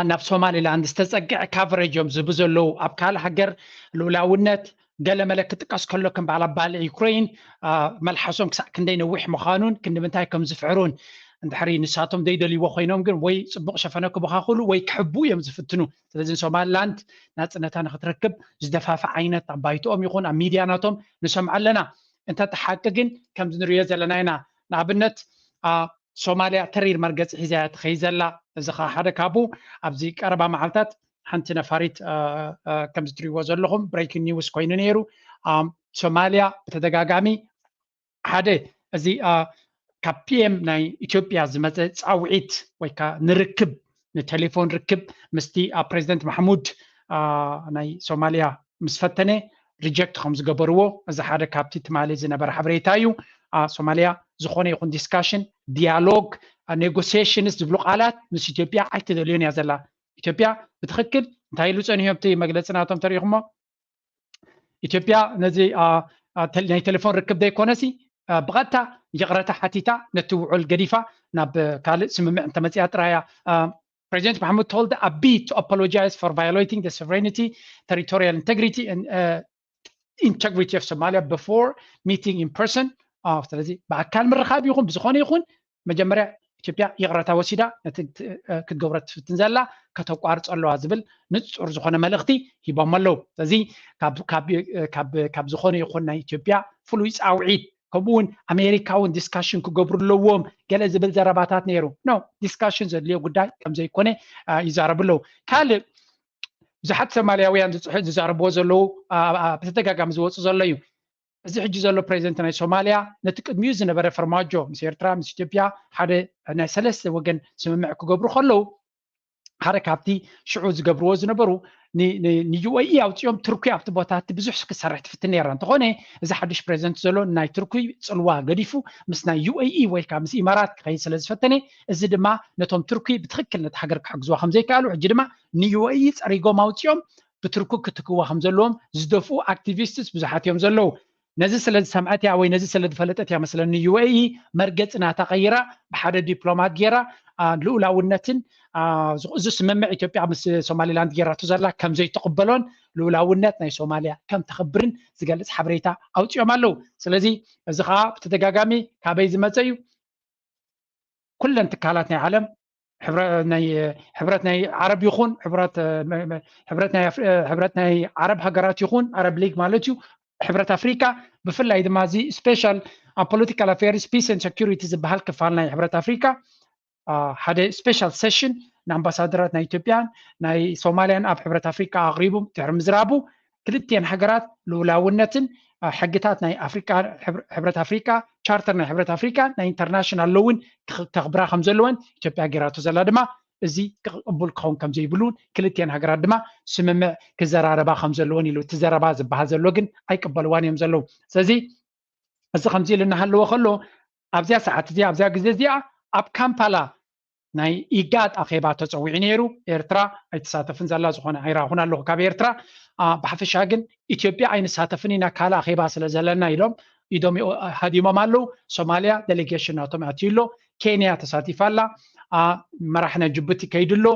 ናብ ሶማሊላንድ ዝተፀግዐ ካቨሬጅ እዮም ዝህቡ ዘለዉ። ኣብ ካልእ ሃገር ልኡላውነት ገለመለ ክጥቀስ ከሎ ከም በዓል ኣባል ዩክሬን መልሓሶም ክሳዕ ክንደይ ነዊሕ ምዃኑን ክንዲ ምንታይ ከም ዝፍዕሩን እንድሕሪ ንሳቶም ዘይደልይዎ ኮይኖም ግን ወይ ፅቡቕ ሸፈነ ክበኻኽሉ ወይ ክሕቡ እዮም ዝፍትኑ። ስለዚ ንሶማሊላንድ ናፅነታ ንክትረክብ ዝደፋፍዕ ዓይነት ኣብ ባይትኦም ይኹን ኣብ ሚድያ ናቶም ንሰምዖ ኣለና። እንተ እቲ ሓቂ ግን ከምዚ ንሪኦ ዘለና ኢና። ንኣብነት ሶማልያ ተሪር መርገፂ ሒዛ እያ ትኸይድ ዘላ። እዚ ከዓ ሓደ ካብኡ ኣብዚ ቀረባ መዓልታት ሓንቲ ነፋሪት ከምዚ ትሪእዎ ዘለኹም ብሬኪንግ ኒውስ ኮይኑ ነይሩ። ሶማልያ ብተደጋጋሚ ሓደ እዚ ካብ ፒኤም ናይ ኢትዮጵያ ዝመፀ ፃውዒት ወይ ከዓ ንርክብ ንቴሌፎን ርክብ ምስቲ ፕሬዚደንት ማሕሙድ ናይ ሶማልያ ምስ ፈተነ ሪጀክት ከም ዝገበርዎ እዚ ሓደ ካብቲ ትማሊ ዝነበረ ሓበሬታ እዩ። ሶማልያ ዝኾነ ይኹን ዲስካሽን፣ ዲያሎግ፣ ኔጎሲሽንስ ዝብሉ ቃላት ምስ ኢትዮጵያ ኣይትደልዮን እያ ዘላ። ኢትዮጵያ ብትኽክል እንታይ ኢሉ ፀኒሑ ኣብቲ መግለፂ ናቶም ተሪኢኹሞ? ኢትዮጵያ ነዚ ናይ ቴሌፎን ርክብ ዘይኮነሲ ብቐጥታ ይቕረታ ሓቲታ ነቲ ውዑል ገዲፋ ናብ ካልእ ስምምዕ እንተመፅያ ጥራያ። President Mahmoud told Abiy to apologize for violating the sovereignty, territorial integrity and uh, integrity of Somalia before meeting in person. ስለዚ ብኣካል ምርኻብ ይኹን ብዝኾነ ይኹን መጀመርያ ኢትዮጵያ ይቕረታ ወሲዳ ነቲ ክትገብሮ ትፍትን ዘላ ከተቋርጾ ኣለዋ ዝብል ንጹር ዝኾነ መልእኽቲ ሂቦም ኣለዉ። ስለዚ ካብ ዝኾነ ይኹን ናይ ኢትዮጵያ ፍሉይ ጻውዒት ከምኡ እውን ኣሜሪካ እውን ዲስካሽን ክገብሩ ኣለዎም ገለ ዝብል ዘረባታት ነይሩ። ኖ፣ ዲስካሽን ዘድልዮ ጉዳይ ከም ዘይኮነ ይዛረቡ ኣለዉ። ካልእ ብዙሓት ሶማልያውያን ዝዛረብዎ ዘለዉ ብተደጋጋሚ ዝወፁ ዘሎ እዩ። እዚ ሕጂ ዘሎ ፕሬዚደንት ናይ ሶማልያ ነቲ ቅድሚኡ ዝነበረ ፈርማጆ ምስ ኤርትራ ምስ ኢትዮጵያ ሓደ ናይ ሰለስተ ወገን ስምምዕ ክገብሩ ከለዉ ሓደ ካብቲ ሽዑ ዝገብርዎ ዝነበሩ ንዩኤኢ ኣውፅኦም ቱርኪ ኣብቲ ቦታ እቲ ብዙሕ ክሰርሕ ትፍትን ነይራ። እንተኾነ እዚ ሓድሽ ፕሬዚደንት ዘሎ ናይ ቱርኪ ፅልዋ ገዲፉ ምስ ናይ ዩኤኢ ወይ ከዓ ምስ ኢማራት ክኸይድ ስለ ዝፈተነ እዚ ድማ ነቶም ቱርኪ ብትኽክል ነቲ ሃገር ክሕግዝዋ ከም ዘይከኣሉ ሕጂ ድማ ንዩኤኢ ፀሪጎም ኣውፅኦም ብቱርኪ ክትክዋ ከም ዘለዎም ዝደፍኡ ኣክቲቪስትስ ብዙሓት እዮም ዘለዉ። ነዚ ስለ ዝሰምዐት እያ ወይ ነዚ ስለ ዝፈለጠት እያ መስለኒ ዩኤኢ መርገፂ ናታ ቀይራ ብሓደ ዲፕሎማት ገይራ ልኡላውነትን እዚ ስምምዕ ኢትዮጵያ ምስ ሶማሊላንድ ገይራቶ ዘላ ከም ዘይትቕበሎን ልኡላውነት ናይ ሶማልያ ከም ተኽብርን ዝገልፅ ሓበሬታ ኣውፅኦም ኣለዉ። ስለዚ እዚ ከዓ ብተደጋጋሚ ካበይ ዝመፀ እዩ? ኩለን ትካላት ናይ ዓለም ሕብረት ናይ ዓረብ ይኹን ሕብረት ናይ ዓረብ ሃገራት ይኹን ዓረብ ሊግ ማለት እዩ ሕብረት ኣፍሪካ ብፍላይ ድማ እዚ ስፔሻል ኣብ ፖለቲካል ኣፌርስ ፒስ ን ሰኪሪቲ ዝበሃል ክፋል ናይ ሕብረት ኣፍሪካ ሓደ ስፔሻል ሴሽን ንኣምባሳደራት ናይ ኢትዮጵያን ናይ ሶማልያን ኣብ ሕብረት ኣፍሪካ ኣቕሪቡ ድሕሪ ምዝራቡ ክልቲኤን ሃገራት ልኡላውነትን ሕግታት ናይ ኣፍሪካ ሕብረት ኣፍሪካ ቻርተር ናይ ሕብረት ኣፍሪካ ናይ ኢንተርናሽናል ሎውን ተኽብራ ከም ዘለወን ኢትዮጵያ ገይራቶ ዘላ ድማ እዚ ቅቡል ክኸውን ከም ዘይብሉን ክልቲኤን ሃገራት ድማ ስምምዕ ክዘራረባ ከም ዘለወን ኢሉ እቲ ዘረባ ዝበሃል ዘሎ ግን ኣይቅበልዋን እዮም ዘለዉ። ስለዚ እዚ ከምዚ ኢሉ እናሃለወ ከሎ ኣብዚኣ ሰዓት እዚኣ ኣብዚኣ ግዜ እዚኣ ኣብ ካምፓላ ናይ ኢጋድ ኣኼባ ተፀዊዑ ነይሩ። ኤርትራ ኣይተሳተፍን ዘላ ዝኾነ ኣይረኣኹን ኣለኹ ካብ ኤርትራ። ብሓፈሻ ግን ኢትዮጵያ ኣይንሳተፍን ኢና ካልእ ኣኼባ ስለ ዘለና ኢሎም ኢዶም ሃዲሞም ኣለዉ። ሶማልያ ዴሌጌሽን ናቶም ኣትዩ ኣሎ። ኬንያ ተሳቲፋ ኣላ። መራሕ ናይ ጅቡቲ ከይዱ ኣሎ።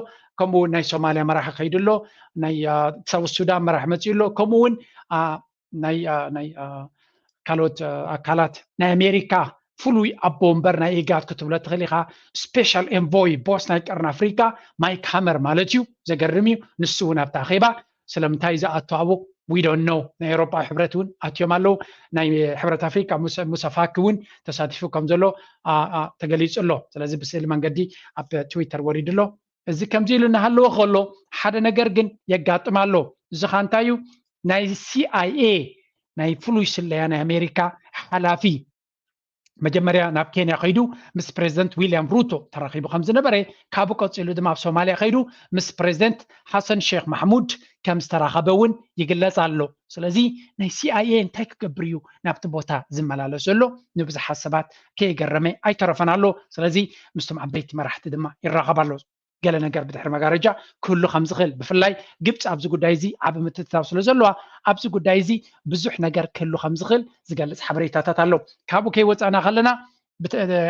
ከምኡ ናይ ሶማልያ መራሒ ከይዱ ኣሎ። ናይ ሳውት ሱዳን መራሕ መፅኡ ኣሎ። ከምኡ እውን ናይ ካልኦት ኣካላት ናይ ኣሜሪካ ፍሉይ ኣቦ ወንበር ናይ ኢጋድ ክትብሎ ትኽእል ኢኻ። ስፔሻል ኤንቮይ ቦስ ናይ ቀርኒ ኣፍሪካ ማይክ ሃመር ማለት እዩ። ዘገርም እዩ። ንሱ እውን ኣብቲ ኣኼባ ስለምንታይ ዝኣቱ ኣብኡ we don't know። ናይ ኤውሮጳ ሕብረት እውን ኣትዮም ኣለዉ። ናይ ሕብረት ኣፍሪካ ሙሰ ፋኪ እውን ተሳቲፉ ከም ዘሎ ተገሊፁ ኣሎ። ስለዚ ብስእሊ መንገዲ ኣብ ትዊተር ወሪዱ ኣሎ። እዚ ከምዚ ኢሉ እናሃለወ ከሎ ሓደ ነገር ግን የጋጥም ኣሎ። እዚ ኻ እንታይ እዩ? ናይ ሲኣይኤ ናይ ፍሉይ ስለያ ናይ ኣሜሪካ ሓላፊ መጀመርያ ናብ ኬንያ ከይዱ ምስ ፕሬዚደንት ዊልያም ሩቶ ተራኺቡ ከም ዝነበረ ካብኡ ቀፂሉ ድማ ኣብ ሶማልያ ከይዱ ምስ ፕሬዚደንት ሓሰን ሼክ ማሕሙድ ከም ዝተራኸበ እውን ይግለፅ ኣሎ። ስለዚ ናይ ሲኣይኤ እንታይ ክገብር እዩ ናብቲ ቦታ ዝመላለስ ዘሎ ንብዙሓት ሰባት ከየገረመ ኣይተረፈን ኣሎ። ስለዚ ምስቶም ዓበይቲ መራሕቲ ድማ ይራኸብ ኣሎ። ገለ ነገር ብድሕሪ መጋረጃ ክህሉ ከም ዝኽእል ብፍላይ ግብፂ ኣብዚ ጉዳይ እዚ ዓቢ ምትእትታው ስለ ዘለዋ ኣብዚ ጉዳይ እዚ ብዙሕ ነገር ክህሉ ከም ዝኽእል ዝገልፅ ሓበሬታታት ኣሎ። ካብኡ ከይወፃእና ከለና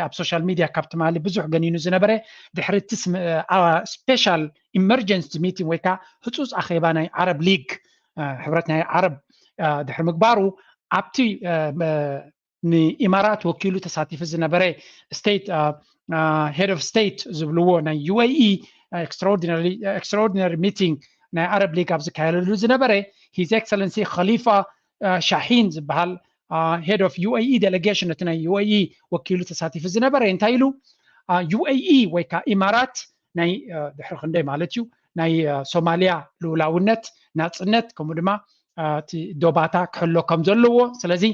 ኣብ ሶሻል ሚድያ ካብ ትማሊ ብዙሕ ገኒኑ ዝነበረ ድሕሪ እቲ ስፔሻል ኢመርጀንሲ ሚቲንግ ወይ ከዓ ህፁፅ ኣኼባ ናይ ዓረብ ሊግ ሕብረት ናይ ዓረብ ድሕሪ ምግባሩ ኣብቲ ንኢማራት ወኪሉ ተሳቲፉ ዝነበረ ስቴት head of state ዝብልዎ ናይ U A E extraordinary meeting ናይ Arab League ኣብ ዝካየደሉ ዝነበረ His Excellency Khalifa Shaheen ዝበሃል head of U A E delegation እቲ ናይ U A E ወኪሉ ተሳቲፉ ዝነበረ እንታይ ኢሉ U A E ወይ ከዓ ኢማራት ናይ ድሕሪ ክንደይ ማለት እዩ ናይ ሶማሊያ ልኡላውነት ናፅነት ከምኡ ድማ እቲ ዶባታ ክሕሎ ከም ዘለዎ ስለዚ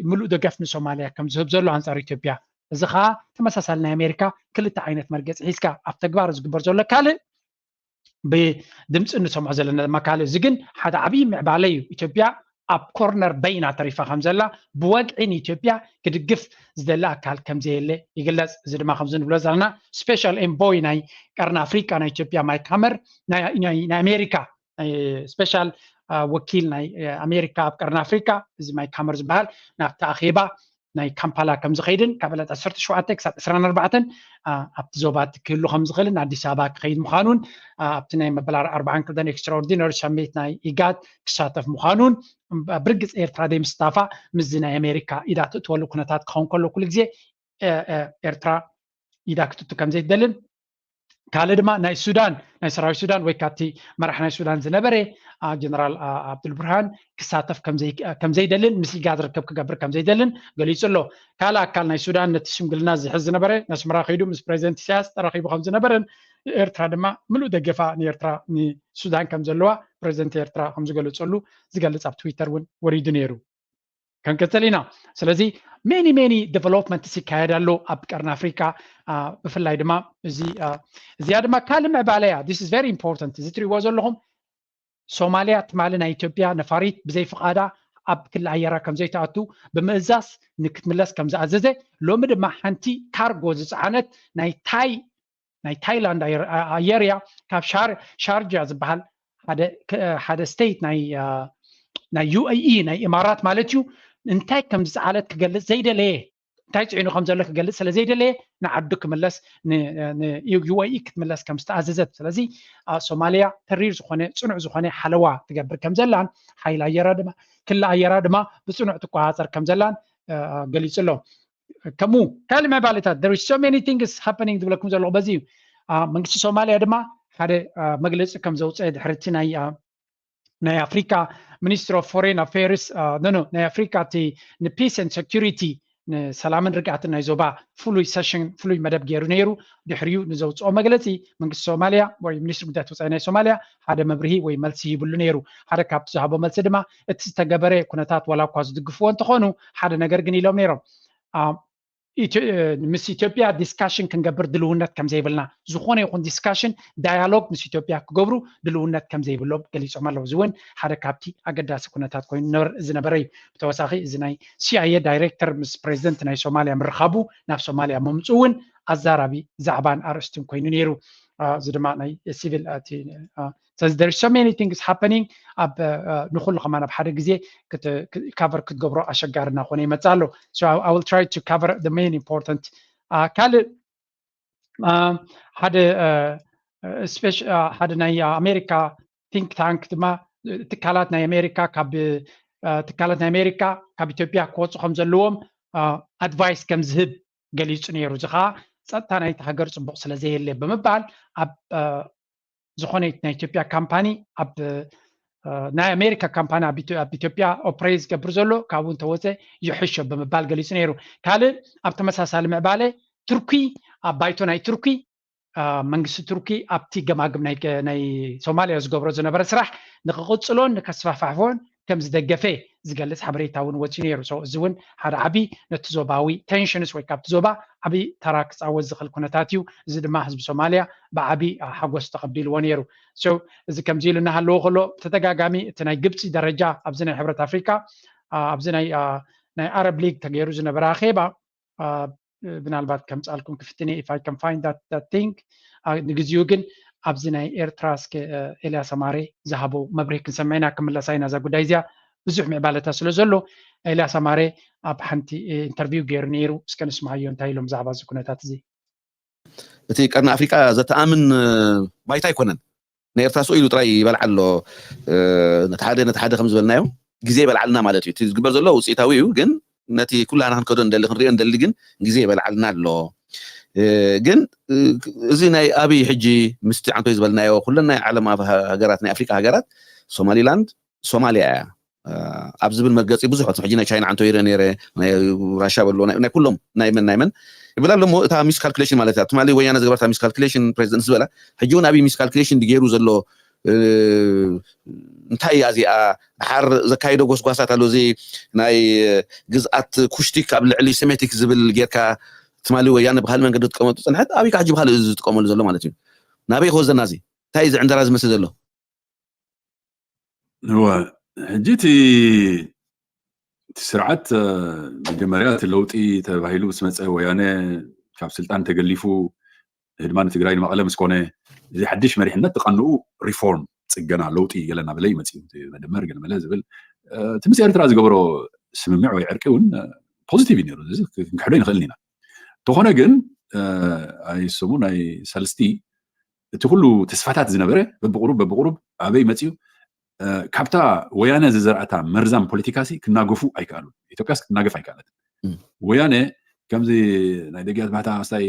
ምሉእ ደገፍ ንሶማሊያ ከም ዝህብ ዘሎ ኣንፃር ኢትዮጵያ እዚ ከዓ ተመሳሳሊ ናይ ኣሜሪካ ክልተ ዓይነት መርገፂ ሒዝካ ኣብ ተግባር ዝግበር ዘሎ ካልእ ብድምፂ እንሰምዖ ዘለና ድማ ካልእ እዚ ግን ሓደ ዓብዪ ምዕባለ እዩ ኢትዮጵያ ኣብ ኮርነር በይና ተሪፋ ከም ዘላ ብወግዒ ንኢትዮጵያ ክድግፍ ዝደሊ ኣካል ከም ዘየለ ይግለፅ እዚ ድማ ከምዚ ንብሎ ዘለና special envoy ናይ ቀርኒ ኣፍሪቃ ናይ ኢትዮጵያ ማይክ ሃመር ናይ ኣሜሪካ special ወኪል ናይ ኣሜሪካ ኣብ ቀርኒ ኣፍሪቃ እዚ ማይክ ሃመር ዝበሃል ናብቲ ኣኼባ ናይ ካምፓላ ከም ዝኸይድን ካብ ዕለት ዓሰርተ ሸውዓተ ክሳብ ዕስራን ኣርባዕተን ኣብቲ ዞባ እቲ ክህሉ ከም ዝኽእልን ኣዲስ ኣበባ ክኸይድ ምዃኑን ኣብቲ ናይ መበል ኣርባዓን ክልተን extraordinary summit ናይ ኢጋድ ክሳተፍ ምዃኑን ብርግፅ ኤርትራ ዘይምስታፋ ምስዚ ናይ ኣሜሪካ ኢዳ ትእትወሉ ኩነታት ክኸውን ከሎ ኩሉ ግዜ ኤርትራ ኢዳ ክትእቱ ከም ዘይትደልን ካልእ ድማ ናይ ሱዳን ናይ ሰራዊት ሱዳን ወይ ካብቲ መራሕ ናይ ሱዳን ዝነበረ ጀነራል ኣብዱልብርሃን ክሳተፍ ከም ዘይደልን ምስ ኢጋድ ርክብ ክገብር ከም ዘይደልን ገሊጹ ኣሎ። ካልእ ኣካል ናይ ሱዳን ነቲ ሽምግልና ዝሕዝ ዝነበረ ነስመራ ከይዱ ምስ ፕሬዚደንት ኢሳያስ ተራኺቡ ከም ዝነበረን ኤርትራ ድማ ምሉእ ደገፋ ንኤርትራ ንሱዳን ከም ዘለዋ ፕሬዚደንት ኤርትራ ከም ዝገለጸሉ ዝገልጽ ኣብ ትዊተር እውን ወሪዱ ነይሩ። ክንቅፅል ኢና። ስለዚ many many development ይካየድ ኣሎ ኣብ ቀርኒ ኣፍሪካ ብፍላይ ድማ እዚ እዚኣ ድማ ካልእ ምዕባለ እያ። This is very important። እዚ ትሪእዎ ዘለኹም ሶማሊያ ትማሊ ናይ ኢትዮጵያ ነፋሪት ብዘይ ፍቓዳ ኣብ ክሊ ኣየራ ከም ዘይትኣቱ ብምእዛዝ ንክትምለስ ከም ዝኣዘዘ ሎሚ ድማ ሓንቲ ካርጎ ዝፀዓነት ናይ ታይ ናይ ታይላንድ ኣየር እያ ካብ ሻርጃ ዝበሃል ሓደ state ናይ UAE ናይ ኢማራት ማለት እዩ እንታይ ከም ዝፀዓነት ክገልፅ ዘይደለየ እንታይ ፅዒኑ ከም ዘሎ ክገልፅ ስለ ዘይደለየ ንዓዱ ክምለስ UAE ክትምለስ ከም ዝተኣዘዘት ስለዚ ሶማሊያ ተሪር ዝኾነ ፅኑዕ ዝኾነ ሓለዋ ትገብር ከም ዘላን ሓይሊ ኣየራ ድማ ክሊ ኣየራ ድማ ብፅኑዕ ትቆፃፀር ከም ዘላን ገሊፁ ኣሎ። ከምኡ ካልእ ምዕባለታት there is so many things happening ዝብለኩም ዘለኹ በዚ እዩ። መንግስቲ ሶማሊያ ድማ ሓደ መግለፂ ከም ዘውፅአ ድሕርቲ ናይ ናይ ኣፍሪካ ሚኒስትሪ ኦፍ ፎሬን ኣፌርስ ኖ ናይ ኣፍሪካ እቲ ንፒስ ን ሰኪሪቲ ንሰላምን ርግኣትን ናይ ዞባ ፍሉይ ሰሽን ፍሉይ መደብ ገይሩ ነይሩ። ድሕሪኡ ንዘውፅኦ መግለፂ መንግስቲ ሶማሊያ ወይ ሚኒስትሪ ጉዳያት ወፃኢ ናይ ሶማሊያ ሓደ መብርሂ ወይ መልሲ ሂብሉ ነይሩ። ሓደ ካብቲ ዝሃቦ መልሲ ድማ እቲ ዝተገበረ ኩነታት ዋላ እኳ ዝድግፍዎ እንተኾኑ ሓደ ነገር ግን ኢሎም ነይሮም ምስ ኢትዮጵያ ዲስካሽን ክንገብር ድልውነት ከም ዘይብልና ዝኾነ ይኹን ዲስካሽን ዳያሎግ ምስ ኢትዮጵያ ክገብሩ ድልውነት ከም ዘይብሎም ገሊፆም ኣለዉ። እዚ እውን ሓደ ካብቲ ኣገዳሲ ኩነታት ኮይኑ ዝነበረ እዩ። ብተወሳኺ እዚ ናይ CIA ዳይሬክተር ምስ ፕሬዚደንት ናይ ሶማሊያ ምርኻቡ ናብ ሶማሊያ ምምፁ እውን ኣዛራቢ ዛዕባን ኣርእስትን ኮይኑ ነይሩ። እዚ ድማ ናይ ሲቪል ስለዚ there is so many things happening ኣብ ንኩሉ ከማን ኣብ ሓደ ግዜ cover ክትገብሮ ኣሸጋሪ እናኾነ ይመፅእ ኣሎ። So I will try to cover the main important ካልእ ሓደ ሓደ ናይ ኣሜሪካ think tank ድማ ትካላት ናይ ኣሜሪካ ካብ ትካላት ናይ ኣሜሪካ ካብ ኢትዮጵያ ክወፁ ከም ዘለዎም ኣድቫይስ ከም ዝህብ ገሊፁ ነይሩ። እዚ ከዓ ፀጥታ ናይቲ ሃገር ፅቡቕ ስለ ዘየለ ብምባል ኣብ ዝኾነ ናይ ኢትዮጵያ ካምፓኒ ኣብ ናይ ኣሜሪካ ካምፓኒ ኣብ ኢትዮጵያ ኦፕሬት ዝገብር ዘሎ ካብኡ እንተወፀ ይሕሾ ብምባል ገሊፁ ነይሩ። ካልእ ኣብ ተመሳሳሊ ምዕባለ ቱርኪ ኣብ ባይቶ ናይ ቱርኪ መንግስቲ ቱርኪ ኣብቲ ገማግም ናይ ሶማሊያ ዝገብሮ ዝነበረ ስራሕ ንክቕፅሎን ንከስፋፋሕፎን ከም ዝደገፈ ዝገልፅ ሓበሬታ እውን ወፂኡ ነይሩ። እዚ እውን ሓደ ዓብዪ ነቲ ዞባዊ ቴንሽንስ ወይ ካብቲ ዞባ ዓብዪ ተራ ክፃወት ዝኽእል ኩነታት እዩ። እዚ ድማ ህዝቢ ሶማሊያ ብዓብዪ ሓጎስ ተቐቢልዎ ነይሩ። እዚ ከምዚ ኢሉ እናሃለዎ ከሎ ብተደጋጋሚ እቲ ናይ ግብፂ ደረጃ ኣብዚ ናይ ሕብረት ኣፍሪካ ኣብዚ ናይ ኣረብ ሊግ ተገይሩ ዝነበረ ኣኼባ ምናልባት ከምፃልኩም ክፍትን if I can find that thing ንግዚኡ ግን ኣብዚ ናይ ኤርትራ እስከ ኤልያስ ኣማረ ዝሃቦ መብርሂ ክንሰምዕ ኢና። ክምለሳ ኢና እዛ ጉዳይ እዚኣ ብዙሕ ምዕባለታት ስለ ዘሎ ኤልያስ ኣማረ ኣብ ሓንቲ ኢንተርቪው ገይሩ ነይሩ። እስከ ንስምዓዮ እንታይ ኢሎም ብዛዕባ እዚ ኩነታት እዚ። እቲ ቀርኒ ኣፍሪቃ ዘተኣምን ባይታ ኣይኮነን። ንኤርትራ ስኡ ኢሉ ጥራይ ይበልዓ ኣሎ። ነቲ ሓደ ነቲ ሓደ ከም ዝበልናዮ ግዜ ይበልዓልና ማለት እዩ። እቲ ዝግበር ዘሎ ውፅኢታዊ እዩ፣ ግን ነቲ ኩላህና ክንከዶ ንደሊ ክንሪኦ ንደሊ ግን ግዜ ይበልዓልና ኣሎ። ግን እዚ ናይ ኣብይ ሕጂ ምስቲ ዓንቶይ ዝበልናዮ ኩለን ናይ ዓለም ሃገራት ናይ ኣፍሪካ ሃገራት ሶማሊላንድ ሶማሊያ እያ ኣብ ዝብል መርገፂ ብዙሕ ሕጂ ናይ ቻይና ዓንቶ ይረ ነረ ናይ ራሻ በሎ ናይ ኩሎም ናይ መን ናይ መን ይብላ ኣለሞ እታ ሚስካልኩሌሽን ማለት እያ ትማሊ ወያነ ዝገበርታ ሚስካልኩሌሽን ፕሬዚደንት ዝበላ ሕጂ እውን ኣብይ ሚስካልኩሌሽን ገይሩ ዘሎ እንታይ እያ እዚኣ ድሓር ዘካይዶ ጎስጓሳት ኣሎ እዚ ናይ ግዝኣት ኩሽቲክ ኣብ ልዕሊ ሴሜቲክ ዝብል ጌርካ ትማሊ ወያነ ብካልእ መንገዲ ዝጥቀመሉ ዝፀንሐት ኣብይ ከዓ ሕጂ ብካልእ ዝጥቀመሉ ዘሎ ማለት እዩ ናበይ ክወዘና እዚ እንታይ እዚ ዕንደራ ዝመስል ዘሎ እወ ሕጂ እቲ እቲ ስርዓት መጀመርያ እቲ ለውጢ ተባሂሉ ምስ መፀ ወያነ ካብ ስልጣን ተገሊፉ ህድማ ንትግራይ ንመቐለ ምስ ኮነ እዚ ሓድሽ መሪሕነት ትቐንኡ ሪፎርም ፅገና ለውጢ ገለ እናበለ ይመፅኡ መደመር ገለመለ ዝብል እቲ ምስ ኤርትራ ዝገበሮ ስምምዕ ወይ ዕርቂ እውን ፖዚቲቭ እዩ ነሩ ክንክሕዶ ይንኽእል ኢና እንተኾነ ግን ኣይስሙ ናይ ሳልስቲ እቲ ኩሉ ተስፋታት ዝነበረ በብቁሩብ በብቁሩብ ኣበይ መፅኡ ካብታ ወያነ ዝዘርኣታ መርዛም ፖለቲካ ሲ ክናገፉ ኣይከኣሉን። ኢትዮጵያስ ክትናገፍ ኣይከኣለትን። ወያነ ከምዚ ናይ ደጊያት ባህታ ኣስታይ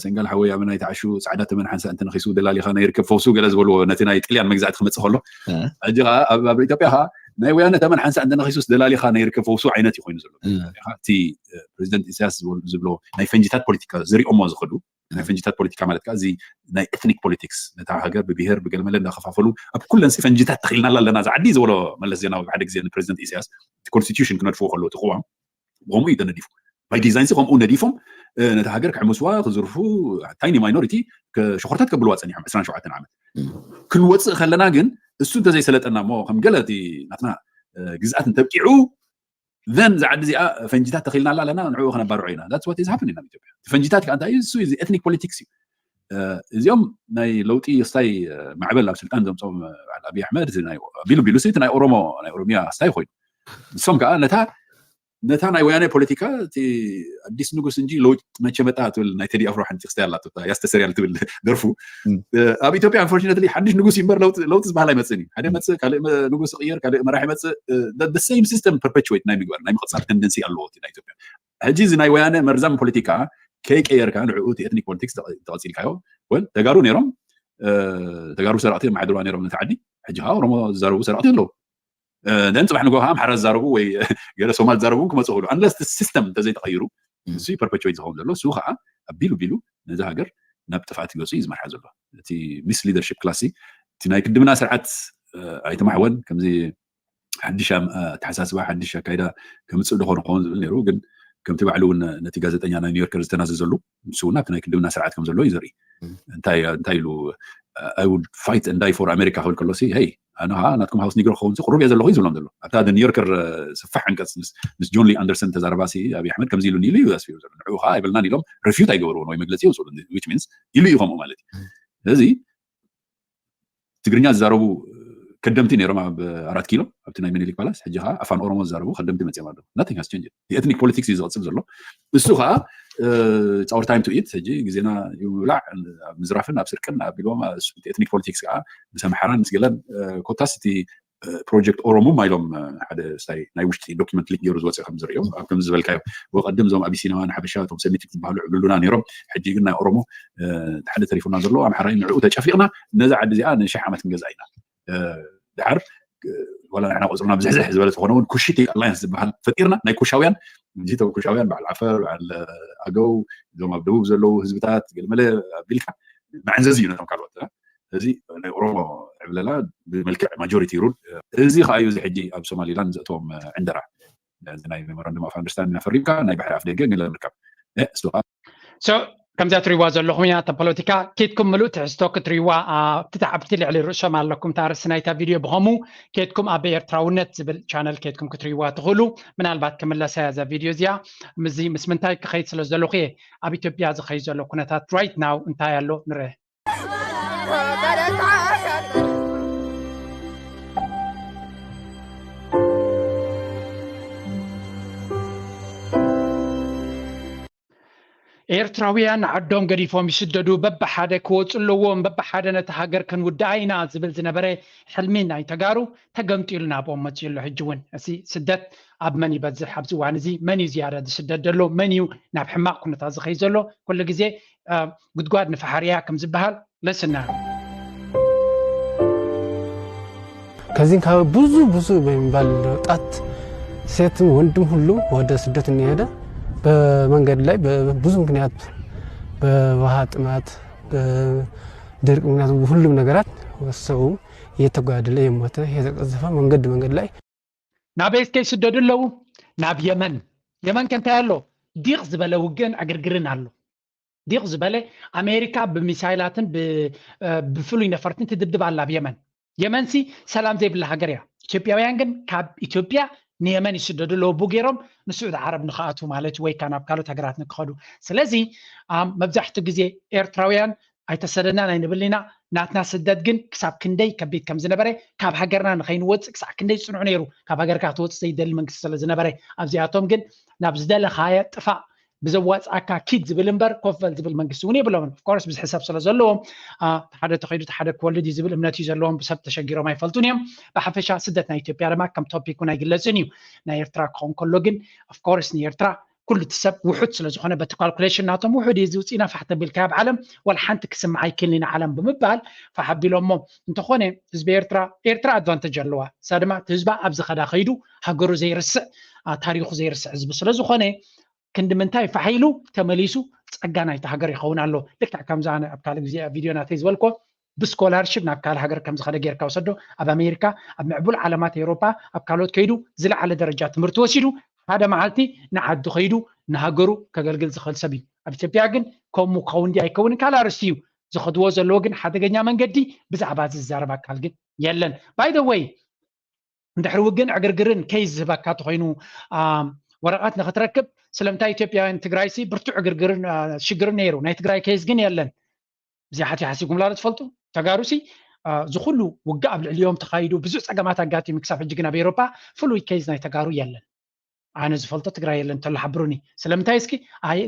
ሰንጋል ሓወይ ኣበናይ ተዓሹ ፃዕዳ ተመን ሓንሳ እንተነኺሱ ደላሊኻ ናይ ርከብ ፈውሱ ገለ ዝበልዎ ነቲ ናይ ጥልያን መግዛእቲ ክመፅእ ከሎ ሕጂ ከዓ ኣብ ኢትዮጵያ ከዓ ናይ ወያነ ተመን ሓንሳ እንተነኺሱስ ደላሊኻ ናይ ርከብ ፈውሱ ዓይነት እዩ ኮይኑ ዘሎ። እቲ ፕሬዚደንት ኢሳያስ ዝብሎ ናይ ፈንጂታት ፖለቲካ ዝሪኦሞ ዝኸዱ ናይ ፈንጂታት ፖለቲካ ማለት ከዓ እዚ ናይ ኤትኒክ ፖለቲክስ ነታ ሃገር ብብሄር ብገለመለ እንዳከፋፈሉ ኣብ ኩለን ፈንጂታት ተኺልናላ ኣለና ዝዓዲ ዝበሎ መለስ ዜናዊ ሓደ ግዜ ንፕሬዚደንት ኢሳያስ ኮንስቲቱሽን ክነድፍዎ ከለዉ እቲ ቅዋም ብከምኡ እዩ ተነዲፉ ባይ ዲዛይን ከምኡ ነዲፎም ነታ ሃገር ክሕምስዋ ክዝርፉ ታይኒ ማይኖሪቲ ሸኾርታት ከብልዋ ፀኒሖም ዕስራን ሸውዓተን ዓመት ክንወፅእ ከለና ግን እሱ እንተዘይሰለጠና እሞ ከም ገለ እቲ ናትና ግዝኣት እንተብቂዑ ዘን ዝዓዲ እዚኣ ፈንጂታት ተኺልናላ ኣለና ንዕኡ ከነባርዖ ኢና that's what is happening ኣብ ኢትዮጵያ ፈንጂታት ከዓ እንታይ እዩ እሱ እዚ ኤትኒክ ፖለቲክስ እዩ እዚኦም ናይ ለውጢ ስታይ ማዕበል ኣብ ስልጣን ዘምፅኦም ኣብይ ኣሕመድ ቢሉ ቢሉ እቲ ናይ ኦሮሞ ናይ ኦሮሚያ ስታይ ኮይኑ ንሶም ከዓ ነታ ነታ ናይ ወያነ ፖለቲካ እቲ ኣዲስ ንጉስ እንጂ ለውጥ መቼ መጣ ትብል ናይ ቴዲ ኣፍሮ ሓንቲ ክስታይ ኣላ ያስተሰርያል ትብል ደርፉ ኣብ ኢትዮጵያ unfortunately ሓድሽ ንጉስ ይምበር ለውጥ ዝበሃል ኣይመፅእን እዩ ሓደ መፅእ ካልእ ንጉስ ይቕየር ካልእ መራሒ መፅእ same system perpetuate ናይ ምግባር ናይ ምቕፃል ተንደንሲ ኣለዎ ናይ ኢትዮጵያ ሕጂ እዚ ናይ ወያነ መርዛም ፖለቲካ ከይቀየርካ ንዕኡ እቲ ኤትኒክ ፖለቲክስ ተቐፂልካዮ ወል ተጋሩ ነይሮም ተጋሩ ሰራቕቲ የመሓድርዋ ነይሮም ነቲ ዓዲ ሕጂ ከዓ ኦሮሞ ዝዛረቡ ሰራቕቲ ኣለዉ ደን ፅባሕ ንጎ ከዓ ኣምሓራ ዝዛረቡ ወይ ገለ ሶማል ዝዛረቡ ክመፁ ክእሉ unless system እንተዘይተቐይሩ እሱ perpetuate ዝኸውን ዘሎ እሱ ከዓ ኣቢሉ ቢሉ ነዚ ሃገር ናብ ጥፍኣት ገፁ እዩ ዝመርሓ ዘሎ እቲ ሚስ ሊደርሽፕ ክላሲ እቲ ናይ ክድምና ስርዓት ኣይተማሕወን ከምዚ ሓድሽ ኣተሓሳስባ ሓድሽ ኣካይዳ ከምፅእ ዶ ኾነ ክኸውን ዝብል ነይሩ ግን ከምቲ ባዕሉ እውን ነቲ ጋዜጠኛ ናይ ኒውዮርከር ዝተናዘዘሉ ንሱ እውን ኣብቲ ናይ ክድምና ስርዓት ከም ዘሎ እዩ ዘርኢ እንታይ እንታይ ኢሉ I would fight and die for America ክብል ከሎ ሲ hey ኣነ ከዓ ናትኩም ሃውስ ኒግሮ ክኸውን ቁሩብ እየ ዘለኹ እዩ ዝብሎም ዘሎ ኣብታ ኒውዮርከር ሰፋሕ ዕንቀፅ ምስ ጆን ሊ ኣንደርሰን ተዛረባ ሲ ኣብይ ኣሕመድ ከምዚ ኢሉ ኢሉ እዩ ኣስፊሩ ዘሎ ንዕኡ ከዓ ኣይበልናን ኢሎም ሪፊዩት ኣይገበርዎን ወይ መግለፂ የውፅሉ which means ኢሉ እዩ ከምኡ ማለት እዩ ስለዚ ትግርኛ ዝዛረቡ ከደምቲ ነይሮም ኣብ ኣራት ኪሎ ኣብቲ ናይ ሚኒሊክ ፓላስ ሕጂ ከዓ ኣፋን ኦሮሞ ዝዛረቡ ከደምቲ መፅኦም ኣለዉ nothing has changed ኤትኒክ ፖለቲክስ እዩ ዝቐፅል ዘሎ እሱ ከዓ it's our time to eat ሕጂ ግዜና ምብላዕ ኣብ ምዝራፍን ኣብ ስርቅን ኣቢልዎም ኤትኒክ ፖለቲክስ ከዓ ምስ ኣምሓራን ምስ ገለን ኮታስ እቲ ፕሮጀክት ኦሮሞ ማይሎም ሓደ ስታይ ናይ ውሽጢ ዶኪመንት ሊክ ገይሩ ዝወፅእ ከም ዝርእዮ ኣብ ከም ዝበልካዮ ወቀድም እዞም ኣቢሲናውያን ሓበሻ እቶም ሰሚቲክ ዝበሃሉ ዕብልሉና ነይሮም ሕጂ ግን ናይ ኦሮሞ ሓደ ተሪፉና ዘሎ ኣምሓራይ ንዕኡ ተጨፊቕና ነዛ ዓዲ እዚኣ ንሽሕ ዓመት ክንገዛ ኢና ድሓር ዋላ ንሕና ቁፅርና ብዝሕዝሕ ዝበለ ዝኾነ እውን ኩሽቲ ኣላያንስ ዝበሃል ፈጢርና ናይ ኩሻውያን እዚቶም ኩሻውያን በዓል ዓፈር በዓል ኣገው እዞም ኣብ ደቡብ ዘለዉ ህዝብታት ገልመለ ኣቢልካ መዕንዘዚ እዩ ነቶም ካልኦት እዚ ናይ ኦሮሞ ዕብለላ ብመልክዕ ማጆሪቲ ሩል እዚ ከዓ እዩ እዚ ሕጂ ኣብ ሶማሊላንድ ዘእተዎም ዕንደራ ናይ ሜሞራንዱም ኣፍ ኣንደርስታንድ እናፈሪምካ ናይ ባሕሪ ኣፍ ደገ ገለ ምርካብ እሱ ከዓ ከምዚኣ ትሪዋ ዘለኹም ኢና እቶም ፖለቲካ ኬድኩም ምሉእ ትሕዝቶ ክትሪዋ ኣብቲ ተዓብቲ ልዕሊ ርእሶም ኣለኩም ታርሲ ናይታ ቪድዮ ብኸምኡ ኬድኩም ኣብ ኤርትራውነት ዝብል ቻነል ኬድኩም ክትሪዋ ትኽእሉ ምናልባት ክምለሳ እያ እዛ ቪድዮ እዚኣ ምዚ ምስ ምንታይ ክኸይድ ስለ ዘለኹ እየ ኣብ ኢትዮጵያ ዝኸይድ ዘሎ ኩነታት right now እንታይ ኣሎ ንርአ ኤርትራውያን ዓዶም ገዲፎም ይስደዱ፣ በብሓደ ክወፁ ኣለዎም፣ በብሓደ ነቲ ሃገር ክንውድኣ ኢና ዝብል ዝነበረ ሕልሚ ናይ ተጋሩ ተገምጢሉ ናብኦም መፂኡ ኣሎ። ሕጂ እውን እዚ ስደት ኣብ መን ይበዝሕ? ኣብዚ እዋን እዚ መን እዩ ዝያዳ ዝስደድ ዘሎ? መን እዩ ናብ ሕማቕ ኩነታት ዝኸይድ ዘሎ? ኩሉ ግዜ ጉድጓድ ንፈሓርያ ከም ዝበሃል ለስና ከዚህም ካብ ብዙ ብዙ በሚባል ወጣት ሴትም ወንድም ሁሉም ወደ ስደት እንደሄደ በመንገድ ላይ በብዙ ምክንያት በውሃ ጥማት በድርቅ ምክንያት ሁሉም ነገራት ሰውም እየተጓደለ እየሞተ እየተቀዘፈ መንገድ መንገድ ላይ ናበይ እስከ ይስደዱ ኣለዉ? ናብ የመን። የመን ከ እንታይ ኣሎ? ዲቕ ዝበለ ውግእን ዕግርግርን ኣሎ። ዲቕ ዝበለ ኣሜሪካ ብሚሳይላትን ብፍሉይ ነፈርትን ትድብድብ ኣላ ኣብ የመን። የመንሲ ሰላም ዘይብላ ሃገር እያ። ኢትዮጵያውያን ግን ካብ ኢትዮጵያ ንየመን ይስደዱ ኣለዉ። ቡ ገይሮም ንስዑዲ ዓረብ ንክኣትዉ ማለት እዩ፣ ወይ ከዓ ናብ ካልኦት ሃገራት ንክኸዱ። ስለዚ መብዛሕትኡ ግዜ ኤርትራውያን ኣይተሰደድናን ኣይንብልን ኢና። ናትና ስደት ግን ክሳብ ክንደይ ከቢድ ከም ዝነበረ፣ ካብ ሃገርና ንኸይንወፅእ ክሳዕ ክንደይ ዝፅንዑ ነይሩ። ካብ ሃገርካ ክትወፅእ ዘይደሊ መንግስቲ ስለ ዝነበረ፣ ኣብዚኣቶም ግን ናብ ዝደለኻዮ ጥፋእ ብዘዋፅኣካ ኪድ ዝብል እምበር ኮፍ በል ዝብል መንግስቲ እውን የብሎምን። ኦፍኮርስ ብዝሒ ሰብ ስለ ዘለዎም ሓደ ተኸይዱ ሓደ ክወልድ እዩ ዝብል እምነት እዩ ዘለዎም። ብሰብ ተሸጊሮም ኣይፈልጡን እዮም። ብሓፈሻ ስደት ናይ ኢትዮጵያ ድማ ከም ቶፒክ እውን ኣይግለፅን እዩ። ናይ ኤርትራ ክኸውን ከሎ ግን ኦፍኮርስ ንኤርትራ ኩሉ እቲ ሰብ ውሑድ ስለ ዝኾነ በቲ ካልኩሌሽን ናቶም ውሑድ እዩ ዝውፅእና ፋሕ ተቢልካ ኣብ ዓለም ዋላ ሓንቲ ክስምዓ ኣይክእልን ኢና ዓለም ብምባል ፋሕ ኣቢሎሞ። እንተኾነ ህዝቢ ኤርትራ ኤርትራ ኣድቫንተጅ ኣለዋ። እሳ ድማ እቲ ህዝባ ኣብ ዝኸዳ ከይዱ ሃገሩ ዘይርስዕ ታሪኹ ዘይርስዕ ህዝቢ ስለ ዝኾነ ክንዲ ምንታይ ፋሕ ኢሉ ተመሊሱ ፀጋ ናይቲ ሃገር ይኸውን ኣሎ። ልክዕ ከምዚ ኣነ ኣብ ካልእ ግዜ ኣብ ቪድዮ ናተይ ዝበልኮ ብስኮላርሽፕ ናብ ካልእ ሃገር ከም ዝኸደ ጌርካ ውሰዶ። ኣብ ኣሜሪካ ኣብ ምዕቡል ዓለማት ኤውሮፓ ኣብ ካልኦት ከይዱ ዝለዓለ ደረጃ ትምህርቲ ወሲዱ ሓደ መዓልቲ ንዓዱ ከይዱ ንሃገሩ ከገልግል ዝኽእል ሰብ እዩ። ኣብ ኢትዮጵያ ግን ከምኡ ክኸውን ድዩ ኣይከውንን ካልእ ኣርእስቲ እዩ። ዝኸድዎ ዘለዎ ግን ሓደገኛ መንገዲ ብዛዕባ እዚ ዝዛረብ ኣካል ግን የለን። ባይ ዘ ወይ እንድሕሪ ውግእን ዕግርግርን ኬዝ ዝህበካ ተኾይኑ ወረቐት ንኽትረክብ ስለምንታይ ኢትዮጵያውያን ትግራይሲ ብርቱዕ ዕግርግርን ሽግርን ነይሩ ናይ ትግራይ ኬዝ ግን የለን። እዚኣ ሓቲ ሓሲብኩምላ ዶ ትፈልጡ? ተጋሩሲ እዚ ኩሉ ውግእ ኣብ ልዕሊኦም ተኻይዱ ብዙሕ ፀገማት ኣጋጢሙ ክሳብ ሕጂ ግን ኣብ ኤውሮፓ ፍሉይ ኬዝ ናይ ተጋሩ የለን። ኣነ ዝፈልጦ ትግራይ የለን እንተሎ ሓብሩኒ። ስለምንታይ እስኪ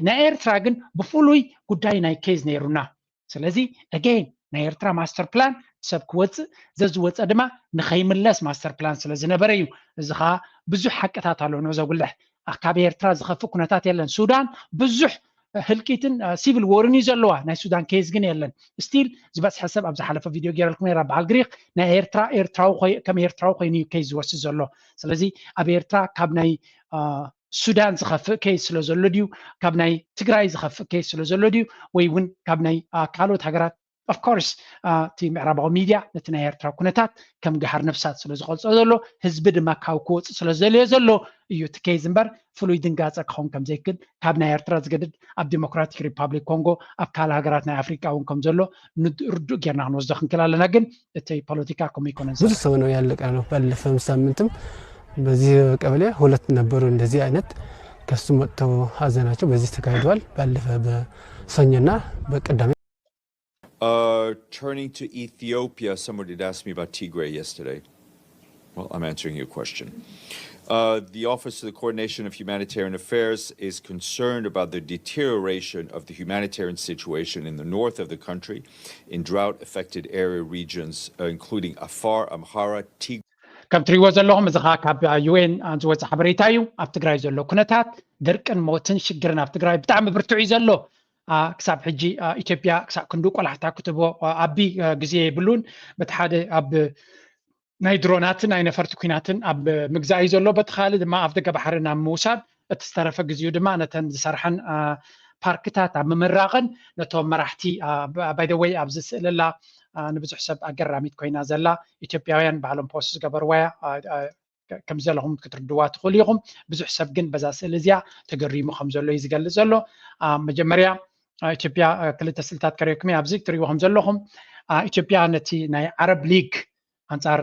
ናይ ኤርትራ ግን ብፍሉይ ጉዳይ ናይ ኬዝ ነይሩና። ስለዚ again ናይ ኤርትራ ማስተር ፕላን ሰብ ክወፅእ ዘዝወፀ ድማ ንኸይምለስ ማስተር ፕላን ስለ ዝነበረ እዩ። እዚ ከዓ ብዙሕ ሓቅታት ኣሎ ንዘጉልሕ። ካብ ኤርትራ ዝኸፍእ ኩነታት የለን። ሱዳን ብዙሕ ህልቂትን ሲቪል ዎርን እዩ ዘለዋ። ናይ ሱዳን ኬዝ ግን የለን። ስቲል ዝበዝሐ ሰብ ኣብ ዝሓለፈ ቪድዮ ገይረልኩም ነራ በዓል ግሪክ ናይ ኤርትራ ኤርትራዊ ከም ኤርትራዊ ኮይኑ እዩ ኬዝ ዝወስድ ዘሎ። ስለዚ ኣብ ኤርትራ ካብ ናይ ሱዳን ዝኸፍእ ኬዝ ስለ ዘሎ ድዩ ካብ ናይ ትግራይ ዝኸፍእ ኬዝ ስለ ዘሎ ድዩ ወይ እውን ካብ ናይ ካልኦት ሃገራት ኦፍኮርስ እቲ ምዕራባዊ ሚድያ ነቲ ናይ ኤርትራ ኩነታት ከም ገሃር ነፍሳት ስለ ዝቐልፆ ዘሎ ህዝቢ ድማ ካብ ክወፅእ ስለ ዘልዮ ዘሎ እዩ እቲ ኬዝ እምበር ፍሉይ ድንጋፀ ክኸውን ከም ዘይክል ካብ ናይ ኤርትራ ዝገድድ ኣብ ዲሞክራቲክ ሪፓብሊክ ኮንጎ ኣብ ካልእ ሃገራት ናይ ኣፍሪቃ እውን ከም ዘሎ ርዱእ ጌርና ክንወስዶ ክንክል ኣለና። ግን እቲ ፖለቲካ ከምኡ ይኮነን ብዙ ሰብ ነው ያለቀ ነው። ባለፈም ሳምንትም በዚህ ቀበሌ ሁለት ነበሩ እንደዚህ አይነት ከሱ መጥተው ሀዘናቸው በዚህ ተካሂደዋል። ባለፈ በሰኞና በቀዳሜ Uh, turning to Ethiopia, someone did ask me about Tigray yesterday. Well, I'm answering your question. Uh, the Office of the Coordination of Humanitarian Affairs is concerned about the deterioration of the humanitarian situation in the north of the country, in drought affected area regions, uh, including Afar, Amhara, Tigray. ከም ትሪእዎ ዘለኹም እዚ ከዓ ካብ ዩኤን ዝወፀ ሓበሬታ እዩ። ኣብ ትግራይ ዘሎ ኩነታት ድርቅን ሞትን ሽግርን ኣብ ትግራይ ብጣዕሚ ብርቱዕ እዩ ዘሎ። ክሳብ ሕጂ ኢትዮጵያ ክሳብ ክንዱ ቆላሕታ ክትቦ ኣቢ ግዜ የብሉን። በቲ ሓደ ኣብ ናይ ድሮናትን ናይ ነፈርቲ ኩናትን ኣብ ምግዛእ እዩ ዘሎ። በቲ ካልእ ድማ ኣፍ ደገ ባሕሪ ናብ ምውሳድ እቲ ዝተረፈ ግዚኡ ድማ ነተን ዝሰርሐን ፓርክታት ኣብ ምምራቕን ነቶም መራሕቲ ባይደወይ ኣብዚ ስእልላ ንብዙሕ ሰብ ኣገራሚት ኮይና ዘላ ኢትዮጵያውያን ባዕሎም ፖስት ዝገበርዋያ ከም ዘለኹም ክትርድዋ ትኽእሉ ኢኹም። ብዙሕ ሰብ ግን በዛ ስእሊ እዚኣ ተገሪሙ ከም ዘሎ እዩ ዝገልጽ ዘሎ። መጀመርያ ኢትዮጵያ ክልተ ስእልታት ከርእየኩም እየ ኣብዚ ትሪእዎ ከም ዘለኹም ኢትዮጵያ ነቲ ናይ ዓረብ ሊግ ኣንጻር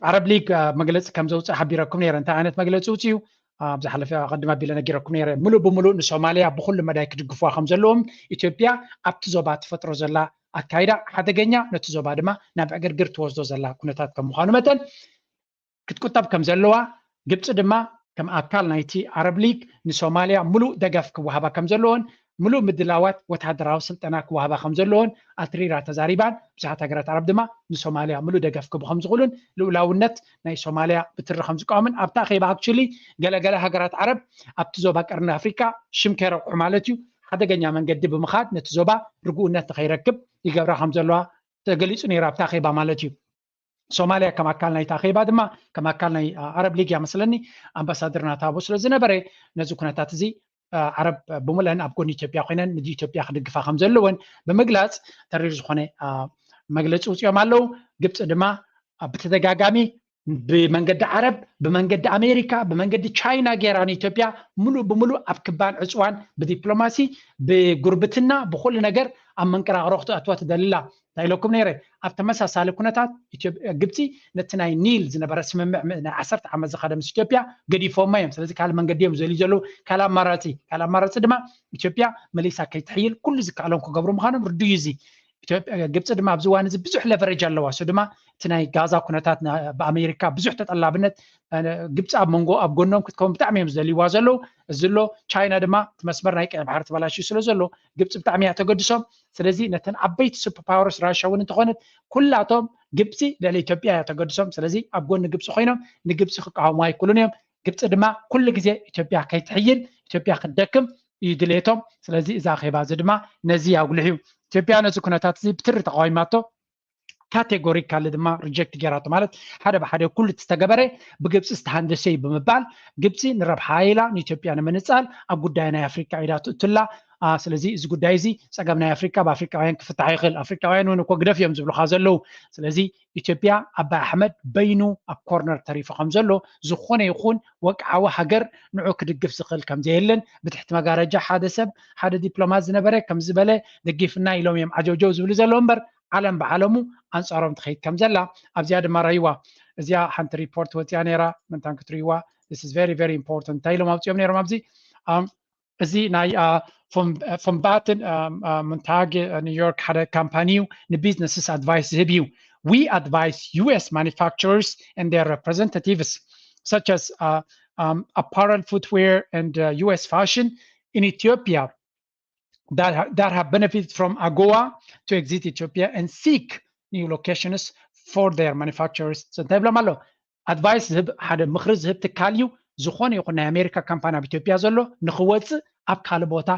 ዓረብ ሊግ መግለፂ ከም ዘውፅእ ሓቢረኩም ነይረ። እንታይ ዓይነት መግለፂ ውፅኡ ኣብ ዝሓለፈ ኣቐድም ኣቢለ ነጊረኩም ነይረ። ምሉእ ብምሉእ ንሶማልያ ብኩሉ መዳይ ክድግፍዋ ከም ዘለዎም ኢትዮጵያ ኣብቲ ዞባ ትፈጥሮ ዘላ ኣካይዳ ሓደገኛ ነቲ ዞባ ድማ ናብ ዕግርግር ትወስዶ ዘላ ኩነታት ከም ምዃኑ መጠን ክትቁጠብ ከም ዘለዋ ግብፂ ድማ ከም ኣካል ናይቲ ዓረብ ሊግ ንሶማልያ ሙሉእ ደገፍ ክወሃባ ከም ዘለዎን ምሉእ ምድላዋት ወታደራዊ ስልጠና ክወሃባ ከም ዘለዎን ኣትሪራ ተዛሪባን፣ ብዙሓት ሃገራት ዓረብ ድማ ንሶማልያ ምሉእ ደገፍ ክህቡ ከም ዝኽእሉን ልኡላውነት ናይ ሶማልያ ብትሪ ከም ዝቃወምን ኣብታ ኣኼባ ኣክቹሊ ገለገለ ሃገራት ዓረብ ኣብቲ ዞባ ቀርኒ ኣፍሪካ ሽም ከይረብሑ ማለት እዩ ሓደገኛ መንገዲ ብምኻድ ነቲ ዞባ ርጉእነት ንኸይረክብ ይገብራ ከም ዘለዋ ተገሊፁ ነይሩ ኣብታ ኣኼባ ማለት እዩ። ሶማልያ ከም ኣካል ናይቲ ኣኼባ ድማ ከም ኣካል ናይ ኣረብ ሊግ እያ መስለኒ ኣምባሳደር ናታቦ ስለ ዝነበረ ነዚ ኩነታት እዚ ዓረብ ብሙለን ኣብ ጎኒ ኢትዮጵያ ኮይነን ንኢትዮጵያ ክድግፋ ከም ዘለወን ብምግላፅ ተሪር ዝኾነ መግለፂ ውፅኦም ኣለዉ። ግብፂ ድማ ብተደጋጋሚ ብመንገዲ ዓረብ ብመንገዲ ኣሜሪካ ብመንገዲ ቻይና ገይራ ንኢትዮጵያ ሙሉእ ብሙሉእ ኣብ ክባን ዕፅዋን ብዲፕሎማሲ ብጉርብትና ብኩሉ ነገር ኣብ መንቀራቅሮ ክትኣትዋ ትደልላ እንታይ ኢለኩም ነይረ ኣብ ተመሳሳሊ ኩነታት ግብፂ ነቲ ናይ ኒል ዝነበረ ስምምዕ ናይ ዓሰርተ ዓመት ዝካደ ምስ ኢትዮጵያ ገዲፎማ እዮም ስለዚ ካልእ መንገዲ እዮም ዘልዩ ዘለዉ ካልእ ኣማራፂ ካልእ ኣማራፂ ድማ ኢትዮጵያ መሊሳ ከይትሕይል ኩሉ ዝከኣሎም ክገብሩ ምዃኖም ርዱዩ እዚ ግብፂ ድማ ኣብዚ ዋን እዚ ብዙሕ ለቨረጅ ኣለዋ እሱ ድማ እቲ ናይ ጋዛ ኩነታት ብኣሜሪካ ብዙሕ ተጠላብነት ግብፂ ኣብ መንጎ ኣብ ጎኖም ክትከውን ብጣዕሚ እዮም ዝደልይዋ ዘለዉ እዚ ኣሎ ቻይና ድማ እቲ መስመር ናይ ቀይ ባሕሪ ተበላሽዩ ስለ ዘሎ ግብፂ ብጣዕሚ እያ ተገድሶም ስለዚ ነተን ዓበይቲ ሱፐር ፓወርስ ራሻ እውን እንተኾነት ኩላቶም ግብፂ ልዕሊ ኢትዮጵያ እያ ተገድሶም ስለዚ ኣብ ጎኒ ግብፂ ኮይኖም ንግብፂ ክቃወሙ ኣይክእሉን እዮም ግብፂ ድማ ኩሉ ግዜ ኢትዮጵያ ከይትሕይል ኢትዮጵያ ክትደክም እዩ ድሌቶም ስለዚ እዚ ኣኼባ እዚ ድማ ነዚ ኣጉልሕ እዩ ኢትዮጵያ ነዚ ኩነታት እዚ ብትሪ ተቃዊማቶ ካቴጎሪካሊ ድማ ሪጀክት ገይራቶ ማለት ሓደ ብሓደ ኩሉ ዝተገበረ ብግብፂ ዝተሃንደሰ እዩ ብምባል ግብፂ ንረብሓ ኢላ ንኢትዮጵያ ንምንፃል ኣብ ጉዳይ ናይ ኣፍሪካ ኢዳ ትእትላ ስለዚ እዚ ጉዳይ እዚ ፀገም ናይ ኣፍሪካ ብኣፍሪካውያን ክፍታሕ ይኽእል ኣፍሪካውያን እውን እኮ ግደፍ እዮም ዝብሉካ ዘለዉ ስለዚ ኢትዮጵያ ኣባይ ኣሕመድ በይኑ ኣብ ኮርነር ተሪፉ ከም ዘሎ ዝኾነ ይኹን ወቅዓዊ ሃገር ንዑ ክድግፍ ዝኽእል ከም ዘየለን ብትሕቲ መጋረጃ ሓደ ሰብ ሓደ ዲፕሎማት ዝነበረ ከም ዝበለ ደጊፍና ኢሎም እዮም ዓጀውጀው ዝብሉ ዘለዉ እምበር ዓለም ብዓለሙ ኣንፃሮም ትኸይድ ከም ዘላ ኣብዚኣ ድማ ረይዋ እዚኣ ሓንቲ ሪፖርት ወፂኣ ነይራ ምንታን ክትሪዋ this is very very important እንታይ ኢሎም ኣውፅኦም ነይሮም ኣብዚ እዚ ናይ ፎምባትን ምንታግ ኒውዮርክ ሓደ ካምፓኒ እዩ ንቢዝነስስ ኣድቫይስ ዝህብ እዩ we advise U S manufacturers and their representatives such as uh, um, apparel footwear and uh, U S fashion in Ethiopia that, that have benefited from AGOA to exit Ethiopia and seek new locations for their manufacturers. So እንታይ ብሎም ኣሎ ኣድቫይስ ዝህብ ሓደ ምኽሪ ዝህብ ትካል እዩ ዝኾነ ይኹን ናይ ኣሜሪካ ካምፓኒ ኣብ ኢትዮጵያ ዘሎ ንክወፅእ ኣብ ካልእ ቦታ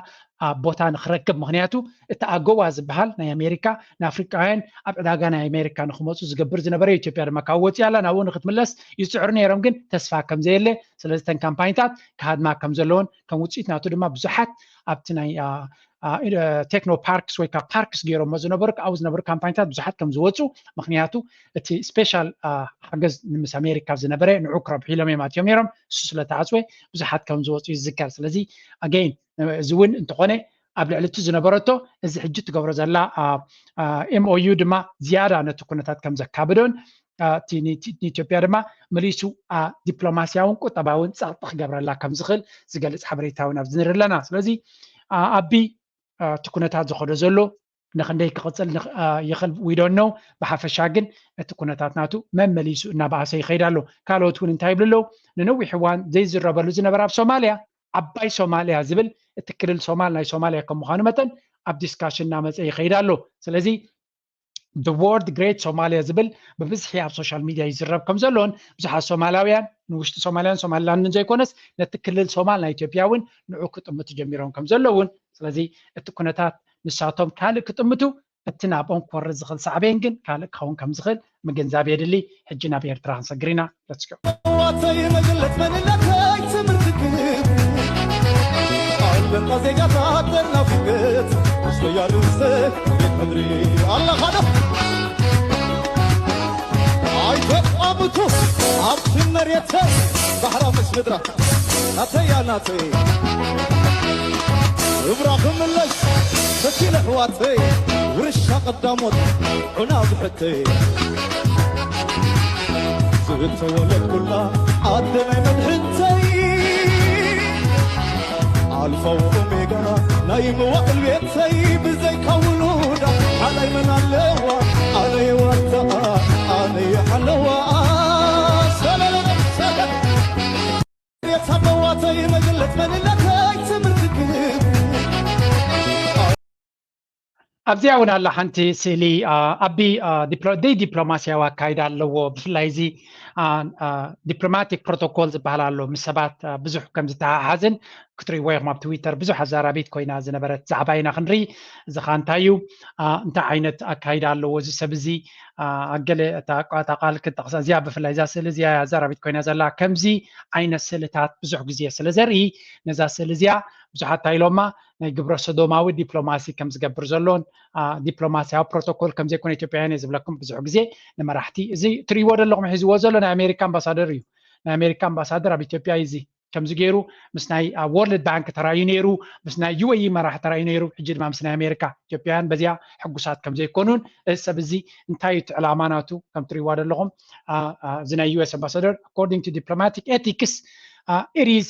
ቦታ ንክረክብ ምክንያቱ እቲ ኣጎዋ ዝበሃል ናይ ኣሜሪካ ንኣፍሪቃውያን ኣብ ዕዳጋ ናይ ኣሜሪካ ንክመፁ ዝገብር ዝነበረ ኢትዮጵያ ድማ ካብ ወፂ ኣላ ናብኡ ንክትምለስ ይፅዕሩ ነይሮም ግን ተስፋ ከም ዘየለ ስለዚ ተን ካምፓኒታት ክሃድማ ከም ዘለዎን ከም ውፅኢት ናቱ ድማ ብዙሓት ኣብቲ ናይ ቴክኖ ፓርክስ ወይ ካብ ፓርክስ ገይሮሞ ዝነበሩ ኣብኡ ዝነበሩ ካምፓኒታት ብዙሓት ከም ዝወፁ ምክንያቱ እቲ ስፔሻል ሓገዝ ንምስ ኣሜሪካ ዝነበረ ንዑ ክረብሑ ኢሎም እዮም ኣትዮም ነይሮም እሱ ስለተዓፅወ ብዙሓት ከም ዝወፁ ይዝከር ስለዚ ኣገይን እዚ እውን እንተኾነ ኣብ ልዕሊ እቲ ዝነበረቶ እዚ ሕጂ ትገብሮ ዘላ ኤምኦዩ ድማ ዝያዳ ነቲ ኩነታት ከም ዘካብዶን ንኢትዮጵያ ድማ መሊሱ ዲፕሎማስያውን ቁጠባውን ፀቕጢ ክገብረላ ከም ዝኽእል ዝገልፅ ሓበሬታ እውን ኣብዚ ንርኢ ኣለና ስለዚ ኣቢ እቲ ኩነታት ዝኸዶ ዘሎ ንክንደይ ክቕፅል ይኽእል we don't know ብሓፈሻ ግን እቲ ኩነታት ናቱ መመሊሱ እናበኣሰ ይኸይድ ኣሎ ካልኦት እውን እንታይ ይብሉ ኣለዉ ንነዊሕ እዋን ዘይዝረበሉ ዝነበረ ኣብ ሶማልያ ዓባይ ሶማልያ ዝብል እቲ ክልል ሶማል ናይ ሶማልያ ከም ምዃኑ መጠን ኣብ ዲስካሽን እናመፀ ይኸይድ ኣሎ ስለዚ the word great Somalia ዝብል ብብዝሒ ኣብ ሶሻል ሚድያ ይዝረብ ከም ዘሎን ብዙሓት ሶማላውያን ንውሽጢ ሶማልያን ሶማሊላንድን ዘይኮነስ ነቲ ክልል ሶማል ናይ ኢትዮጵያ እውን ንዑ ክጥምቱ ጀሚሮም ከም ዘለውን ስለዚ እቲ ኩነታት ንሳቶም ካልእ ክጥምቱ እቲ ናብኦም ክወርድ ዝኽእል ሳዕቤን ግን ካልእ ክኸውን ከም ዝኽእል ምግንዛብ የድሊ ሕጂ ናብ ኤርትራ ክንሰግር ኢና let's go ዋተይ መግለጽ መንነተይ ትምህርቲ ክህብ ኣልበቃ ዜጋታት ተናፍቅት ውስጦ ያሉሰ ቤት ምድሪ ኣለኻዶ ኣይተቋምቱ ኣብቲ መሬተይ ባሕራ ምስ ምድራ ናተያ ናተይ እብራ ክምለስ ፈቲነ ኣሕዋተይ ውርሻ ቀዳሞት ዑና ብሕተይ ዝተወለድኩላ ዓዲ ናይ መድሕንተይ ኣልፋ ወኦሜጋ ናይ መዋእል ቤተይ ብዘይካ ውሉዳ ሓላይ መን ኣለዋ ኣነ የዋታ ኣነ የሓለዋ ሰለለለ ሰለለ ቤት ኣበዋተይ መግለጽ መንነተይ ትምህርቲ ክህብ ኣብዚኣ እውን ኣላ ሓንቲ ስእሊ። ኣቢ ደይ ዲፕሎማስያዊ ኣካይዳ ኣለዎ። ብፍላይ እዚ ዲፕሎማቲክ ፕሮቶኮል ዝበሃል ኣሎ፣ ምስ ሰባት ብዙሕ ከም ዝተሓሓዝን ክትርእይዎ ኢኹም። ኣብ ትዊተር ብዙሕ ኣዛራቢት ኮይና ዝነበረት ዛዕባ ኢና ክንርኢ። እዚ ኸ እንታይ እዩ? እንታይ ዓይነት ኣካይዳ ኣለዎ እዚ ሰብ እዚ? ኣገለ እታ ቃል ክትጠቕሳ፣ እዚኣ ብፍላይ እዛ ስእሊ እዚኣ ኣዛራቢት ኮይና ዘላ። ከምዚ ዓይነት ስእልታት ብዙሕ ግዜ ስለ ዘርኢ፣ ነዛ ስእሊ እዚኣ ብዙሓት እንታይ ኢሎማ፣ ናይ ግብረ ሰዶማዊ ዲፕሎማሲ ከም ዝገብር ዘሎን ዲፕሎማስያዊ ፕሮቶኮል ከም ዘይኮነ ኢትዮጵያውያን እየ ዝብለኩም ብዙሕ ግዜ ንመራሕቲ። እዚ ትርእይዎ ዘለኹም ሒዝዎ ዘሎ ናይ ኣሜሪካ ኣምባሳደር እዩ። ናይ ኣሜሪካ ኣምባሳደር ኣብ ኢትዮጵያ እዩ። እዚ ከምዚ ገይሩ ምስ ናይ ወርልድ ባንክ ተራዩ ነይሩ፣ ምስ ናይ ዩ ኤ ኢ መራሕ ተራዩ ነይሩ። ሕጂ ድማ ምስ ናይ ኣሜሪካ። ኢትዮጵያውያን በዚኣ ሕጉሳት ከም ዘይኮኑን፣ እዚ ሰብ እዚ እንታይ እዩ እቲ ዕላማ ናቱ ከም ትርእይዋ ዘለኹም፣ እዚ ናይ ዩ ኤስ ኣምባሳደር፣ according to diplomatic ethics, it is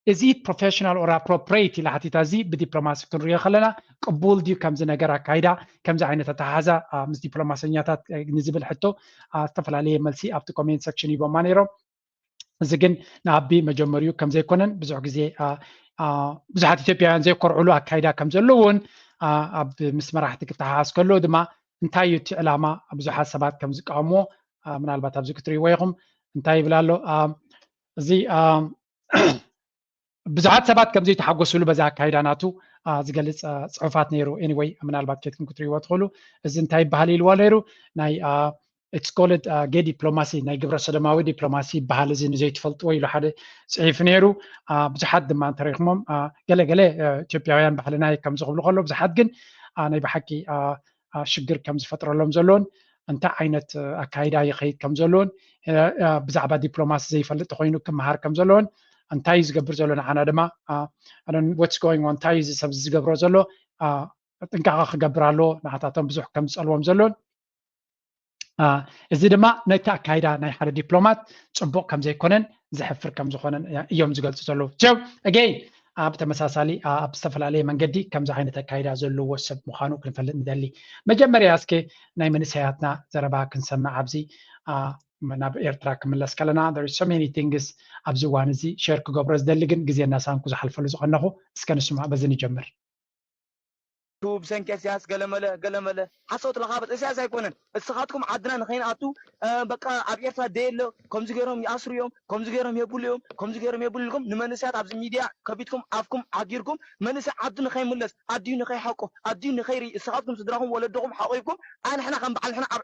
is it professional or appropriate ኢላ ሓቲታ። እዚ ብዲፕሎማሲ ክንሪኦ ከለና ቅቡል ድዩ ከምዚ ነገር ኣካይዳ፣ ከምዚ ዓይነት ኣተሓሕዛ ምስ ዲፕሎማሰኛታት ንዝብል ሕቶ ዝተፈላለየ መልሲ ኣብቲ ኮሜንት ሰክሽን ሂቦማ ነይሮም። እዚ ግን ንኣቢ መጀመሪኡ ከም ዘይኮነን ብዙሕ ግዜ ብዙሓት ኢትዮጵያውያን ዘይኮርዕሉ ኣካይዳ ከም ዘለውን ኣብ ምስ መራሕቲ ክተሓሓዝ ከሎ ድማ እንታይ እዩ እቲ ዕላማ ብዙሓት ሰባት ከም ዝቃወምዎ ምናልባት ኣብዚ ክትርእይዎ ኢኹም። እንታይ ይብል ኣሎ እዚ ብዙሓት ሰባት ከም ዘይተሓጎስሉ በዚ ኣካይዳ ናቱ ዝገልጽ ጽሑፋት ነይሩ። ኤኒወይ ምናልባት ኬድኩም ክትርእይዎ ትኽእሉ። እዚ እንታይ ይበሃል ኢልዎ ነይሩ? ናይ it's called gay diplomacy፣ ናይ ግብረ ሰዶማዊ ዲፕሎማሲ ይበሃል እዚ ንዘይትፈልጥዎ ኢሉ ሓደ ጽሒፉ ነይሩ። ብዙሓት ድማ እንተረኺሞም ገለ ገለ ኢትዮጵያውያን ባህልና እዩ ከም ዝኽብሉ ከሎ ብዙሓት ግን ናይ ብሓቂ ሽግር ከም ዝፈጥረሎም ዘሎን እንታይ ዓይነት ኣካይዳ ይኸይድ ከም ዘሎን ብዛዕባ ዲፕሎማሲ ዘይፈልጥ ኮይኑ ክመሃር ከም ዘሎን እንታይ እዩ ዝገብር ዘሎ ንዓና ድማ what's going on እንታይ እዩ እዚ ሰብ ዝገብሮ ዘሎ ጥንቃቐ ክገብር ኣለዎ ንዓታቶም ብዙሕ ከም ዝጸልዎም ዘሎን እዚ ድማ ነቲ ኣካይዳ ናይ ሓደ ዲፕሎማት ጽቡቕ ከም ዘይኮነን ዘሕፍር ከም ዝኾነን እዮም ዝገልጹ ዘለዉ። So again ኣብ ተመሳሳሊ ኣብ ዝተፈላለየ መንገዲ ከምዚ ዓይነት ኣካይዳ ዘለዎ ሰብ ምዃኑ ክንፈልጥ ንደሊ። መጀመርያ እስኪ ናይ መንእሰያትና ዘረባ ክንሰምዕ ኣብዚ ናብ ኤርትራ ክምለስ ከለና there is so many things ኣብዚ እዋን እዚ ሸር ክገብሮ ዝደሊ ግን ግዜ እናሳንኩ ዝሓልፈሉ ዝቐነኹ እስከ ንስማዕ በዚ ንጀምር። ብሰንኪ እስያስ ገለመለ ገለመለ ሓሶት ለኻበት እስያስ ኣይኮነን። እስኻትኩም ዓድና ንኸይንኣቱ በቃ ኣብ ኤርትራ ደየሎ ከምዚ ገይሮም ይኣስሩ እዮም ከምዚ ገይሮም የብሉ እዮም ከምዚ ገይሮም የብሉ ኢልኩም ንመንእሰያት ኣብዚ ሚድያ ከፊትኩም ኣፍኩም ዓጊርኩም መንእሰይ ዓዱ ንኸይምለስ ኣድዩ ንኸይሓቁ ኣድዩ ንኸይርኢ እስኻትኩም ስድራኹም ወለድኹም ሓቑፍኩም ኣንሕና ከም በዓል ንሕና ኣብ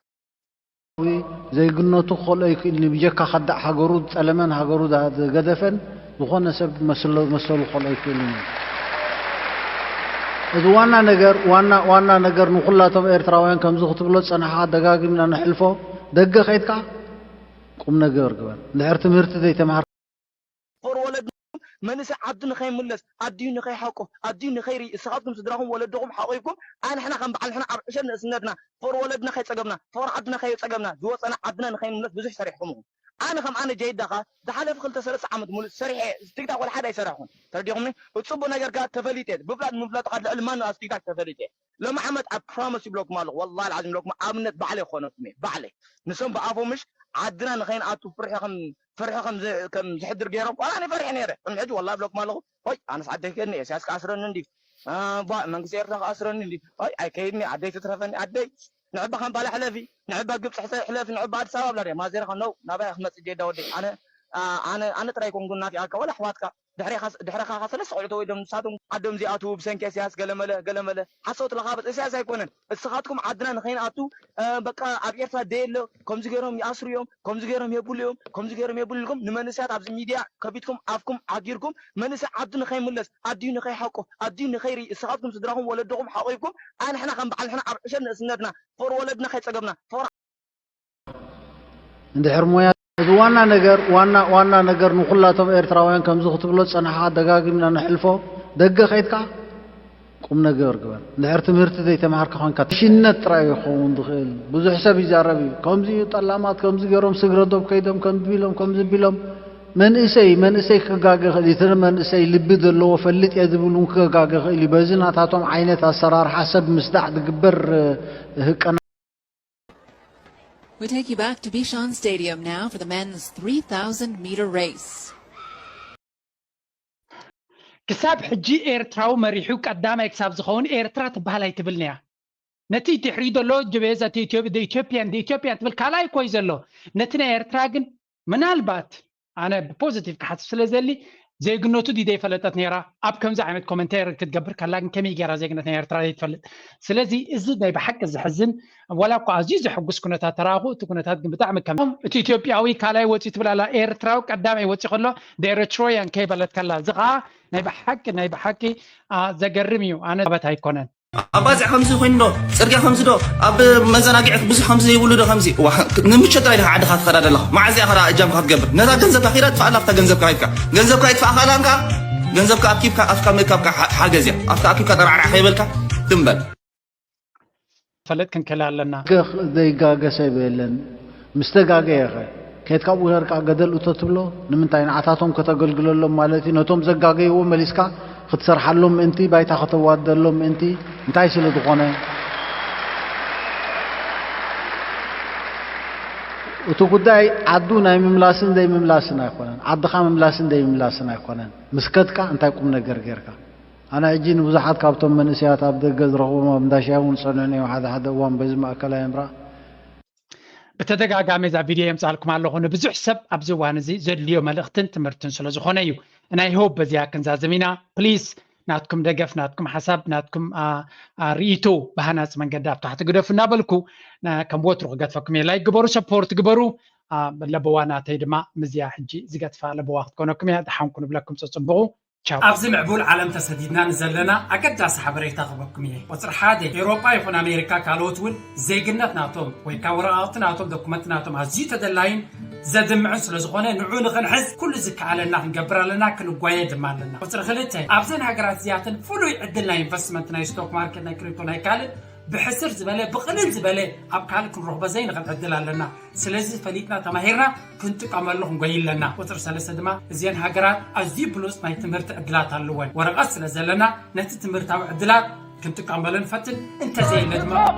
ዘይግነቱ ክኸልኦ ይክእል እዩ። ብጀካ ከዳዕ ሃገሩ ዝጠለመን ሃገሩ ዝገደፈን ዝኾነ ሰብ መሰሉ ክኸልኦ ይክእል እዩ። እዚ ዋና ነገር ዋና ዋና ነገር ንኹላቶም ኤርትራውያን ከምዚ ክትብሎ ዝጸናሕኻ ደጋጊምና ነሕልፎ። ደገ ከይድካ ቁም ነገር ግበር። እንድሕር ትምህርቲ ዘይተማሃርካ ፎር ወለድኩም መንእሰይ ዓዱ ንኸይምለስ ኣድዩ ንኸይሓቁ ኣድዩ ንኸይርኢ እስኻትኩም ስድራኹም ወለድኹም ሓቑፍኩም ኣንሕና ከም በዓል ንሕና ኣብ ዕሸል ንእስነትና ፎር ወለድና ከይጸገብና ፎር ዓድና ከይጸገብና ዝወጸና ዓድና ንኸይንምለስ ብዙሕ ሰሪሕኩም ኢኹም። ኣነ ከም ኣነ ጀይዳኻ ዝሓለፈ ክልተ ሰለስተ ዓመት ሙሉእ ሰሪሐ ቲክታክ ወላ ሓደ ኣይሰራሕኩን ተረዲኹምኒ። እቲ ጽቡቕ ነገር ከኣ ተፈሊጠ ብፍላጥ ምፍላጥ ከኣ ልዕሊ ማንም ኣብ ቲክታክ ተፈሊጠ። ሎሚ ዓመት ኣብ ፕሮሚስ ይብለኩም ኣለኹ ወላሂ ልዓዚም ይብለኩም ኣብነት ባዕለይ ክኾነኩም እየ ባዕለይ ንሶም ብኣፎምሽ ዓድና ንኸይንኣቱ ፍርሒ ከም ፍርሒ ከም ዝ- ከም ዝሕድር ገይሮም ዋላ ኣነ ፈሪሐ ነይረ ቅድሚ ሕጂ ወላሂ ይብለኩም ኣለኹ። ሆይ ኣነስ ዓደይ ከድኒ እየ እስያስ ክኣስረኒ እንዲ ባ መንግስቲ ኤርትራ ክኣስረኒ እንዲ ሆይ ኣይከይድኒ ዓደይ ትትረፈኒ ዓደይ ንዕባ ካምፓላ ሕለፊ ንዕባ ግብፂ ሕሰ- ሕለፊ ንዕባ ኣዲስ ኣበባ ብላ ማዜርካ ነው ናባይ ክትመፅእ ጀዳ ወደይ ኣነ ኣነ ኣነ ጥራይ ኮንኩ ናፊኣካ ወላ ኣሕዋትካ ድሕረኻ ድሕረኻ ከ ሰለስተ ቆልዑ ተወሊዶም ንሳቶም ዓዶም ዝኣትዉ ብሰንኪ እስያስ ገለመለ ገለመለ ሓሶት ለኻበት እስያስ ኣይኮነን እስኻትኩም ዓድና ንኸይንኣቱ በቃ ኣብ ኤርትራ ደየሎ ከምዚ ገይሮም ይኣስሩ እዮም ከምዚ ገይሮም የብሉ እዮም ከምዚ ገይሮም የብሉ ኢልኩም ንመንእሰያት ኣብዚ ሚድያ ከፊትኩም ኣፍኩም ዓጊርኩም መንእሰይ ዓዱ ንኸይምለስ ኣድዩ ንኸይሓቁ ኣድዩ ንኸይርኢ እስኻትኩም ስድራኹም ወለድኹም ሓቑፍኩም ኣንሕና ከም በዓል ንሕና ኣብ ዕሸል ንእስነትና ፎር ወለድና ከይጸገብና ፎር እንድሕር ሞያ እዚ ዋና ነገር ዋና ዋና ነገር ንኹላቶም ኤርትራውያን ከምዚ ክትብሎ ዝጸናሕኻ ደጋጊምና ነሕልፎ ደገ ከይድካ ቁም ነገር ግበር እንድሕር ትምህርቲ ዘይተማሃርካ ኮንካ ሽነት ጥራይ ይኸውን ዝኽእል ብዙሕ ሰብ ይዛረብ እዩ ከምዚ እዩ ጠላማት ከምዚ ገይሮም ስግረ ዶብ ከይዶም ከምዚ ቢሎም ከምዚ ቢሎም መንእሰይ መንእሰይ ክጋገ ይኽእል እዩ እቲ መንእሰይ ልቢ ዘለዎ ፈልጥ እየ ዝብል እውን ክጋገ ይኽእል እዩ በዚ ናታቶም ዓይነት ኣሰራርሓ ሰብ ምስዳዕ ዝግበር ህቀና We take you back to Bishan Stadium now for the men's three thousand meter race. ክሳብ ሕጂ ኤርትራዊ መሪሑ ቀዳማይ ክሳብ ዝኸውን ኤርትራ ትበሃል ኣይትብልን እያ። ነቲ ድሕሪ ዘሎ ጅቤዛ ኢትዮጵያን ኢትዮጵያን ትብል ካልኣይ እኮ እዩ ዘሎ። ነቲ ናይ ኤርትራ ግን ምናልባት ኣነ ብፖዚቲቭ ክሓስብ ስለ ዘሊ ዜግነቱ ድዩ ዘይፈለጠት ነይራ ኣብ ከምዚ ዓይነት ኮመንተሪ ክትገብር ከላ ግን ከመይ ገይራ ዜግነት ናይ ኤርትራ ዘይትፈልጥ? ስለዚ እዚ ናይ ብሓቂ ዝሕዝን ዋላ እኳ ኣዝዩ ዘሐጉስ ኩነታት ተራእኹ እቲ ኩነታት ግን ብጣዕሚ ከም እቲ ኢትዮጵያዊ ካልኣይ ወፂ ትብል ኣላ ኤርትራዊ ቀዳማይ ወፂ ከሎ ኤሪትሮያን ከይበለት ከላ እዚ ከዓ ናይ ብሓቂ ናይ ብሓቂ ዘገርም እዩ። ኣነ በት ኣይኮነን። ኣብ ባፅዕ ከምዚ ኮይኑ ዶ ፅርግያ ከምዚ ዶ ኣብ መዘናግዒ ብዙሕ ከምዚ ዘይብሉ ዶ ከምዚ ንምቸት ጥራይ ዓድኻ ትኸዳ ዘለኻ መዓዝያ ከዳ እጃምካ ክትገብር ነታ ገንዘብካ ኪዳ ጥፋኣላ ኣብታ ገንዘብካ ሂድካ ገንዘብካ ይጥፋእ ካላንካ ገንዘብካ ኣኪብካ ኣፍካ ምእካብካ ሓገዝ እያ ኣፍካ ኣኪብካ ጠራዕራዕ ከይበልካ ትንበል። ፈለጥ ክንክእል ኣለና። ዘይጋገ ሰብ የለን። ምስ ተጋገየ ኸ? ከየት ካብኡ ነርካ ገደል እቶ ትብሎ? ንምንታይ ንዓታቶም ከተገልግለሎም ማለት እዩ? ነቶም ዘጋገይዎ መሊስካ ክትሰርሓሎም ምእንቲ፣ ባይታ ከተዋደሎም ምእንቲ፣ እንታይ ስለ ዝኾነ? እቲ ጉዳይ ዓዱ ናይ ምምላስን ዘይምምላስን ኣይኮነን። ዓድኻ ምምላስን ዘይምላስን ኣይኮነን። ምስ ከድካ እንታይ ቁም ነገር ጌርካ? ኣነ ሕጂ ንብዙሓት ካብቶም መንእሰያት ኣብ ደገ ዝረኽቦም ኣብ እንዳ ሻሂ እውን ዝጸንሑኒ እዮም ሓደ ሓደ እዋን በዚ ማእከላይ እምራ። ብተደጋጋሚ እዛ ቪድዮ የምጻልኩም ኣለኹ። ንብዙሕ ሰብ ኣብዚ እዋን እዚ ዘድልዮ መልእኽትን ትምህርትን ስለ ዝኾነ እዩ። ናይ ሆብ በዚኣ ክንዛዝም ኢና። ፕሊስ ናትኩም ደገፍ፣ ናትኩም ሓሳብ፣ ናትኩም ርእይቶ ብሃናጺ መንገዲ ኣብ ታሕቲ ግደፉ እናበልኩ ከም ወትሩ ክገድፈኩም እየ። ላይክ ግበሩ፣ ሰፖርት ግበሩ። ለበዋ ናተይ ድማ ምዝያ ሕጂ ዝገድፋ ለበዋ ክትኮነኩም እያ። ደሓንኩ ንብለኩም፣ ጽጽብቑ። ቻው። ኣብዚ ምዕቡል ዓለም ተሰዲድና ንዘለና ኣገዳሲ ሓበሬታ ክበኩም እየ። ቁፅሪ ሓደ፣ ኤውሮጳ ይኹን ኣሜሪካ ካልኦት እውን ዜግነት ናቶም ወይ ከዓ ወረቓቕቲ ናቶም ዶኩመንት ናቶም ኣዝዩ ተደላይን ዘድምዕን ስለ ዝኾነ ንዑ ንኽንሕዝ ኩሉ ዝከኣለና ክንገብር ኣለና፣ ክንጓየ ድማ ኣለና። ቁፅሪ ክልተ፣ ኣብዘን ሃገራት እዚኣተን ፍሉይ ዕድል ናይ ኢንቨስትመንት ናይ ስቶክ ማርኬት ናይ ክሪፕቶ ናይ ካልእ ብሕስር ዝበለ ብቕልል ዝበለ ኣብ ካልእ ክንረኽቦ ዘይንኽእል ዕድል ኣለና። ስለዚ ፈሊጥና ተማሂርና ክንጥቀመሉ ክንጎይ ኣለና። ቁፅሪ ሰለስተ ድማ እዚአን ሃገራት ኣዝዩ ብሉፅ ናይ ትምህርቲ ዕድላት ኣለወን። ወረቐት ስለ ዘለና ነቲ ትምህርታዊ ዕድላት ክንጥቀመሉ ንፈትን፣ እንተዘየለ ድማ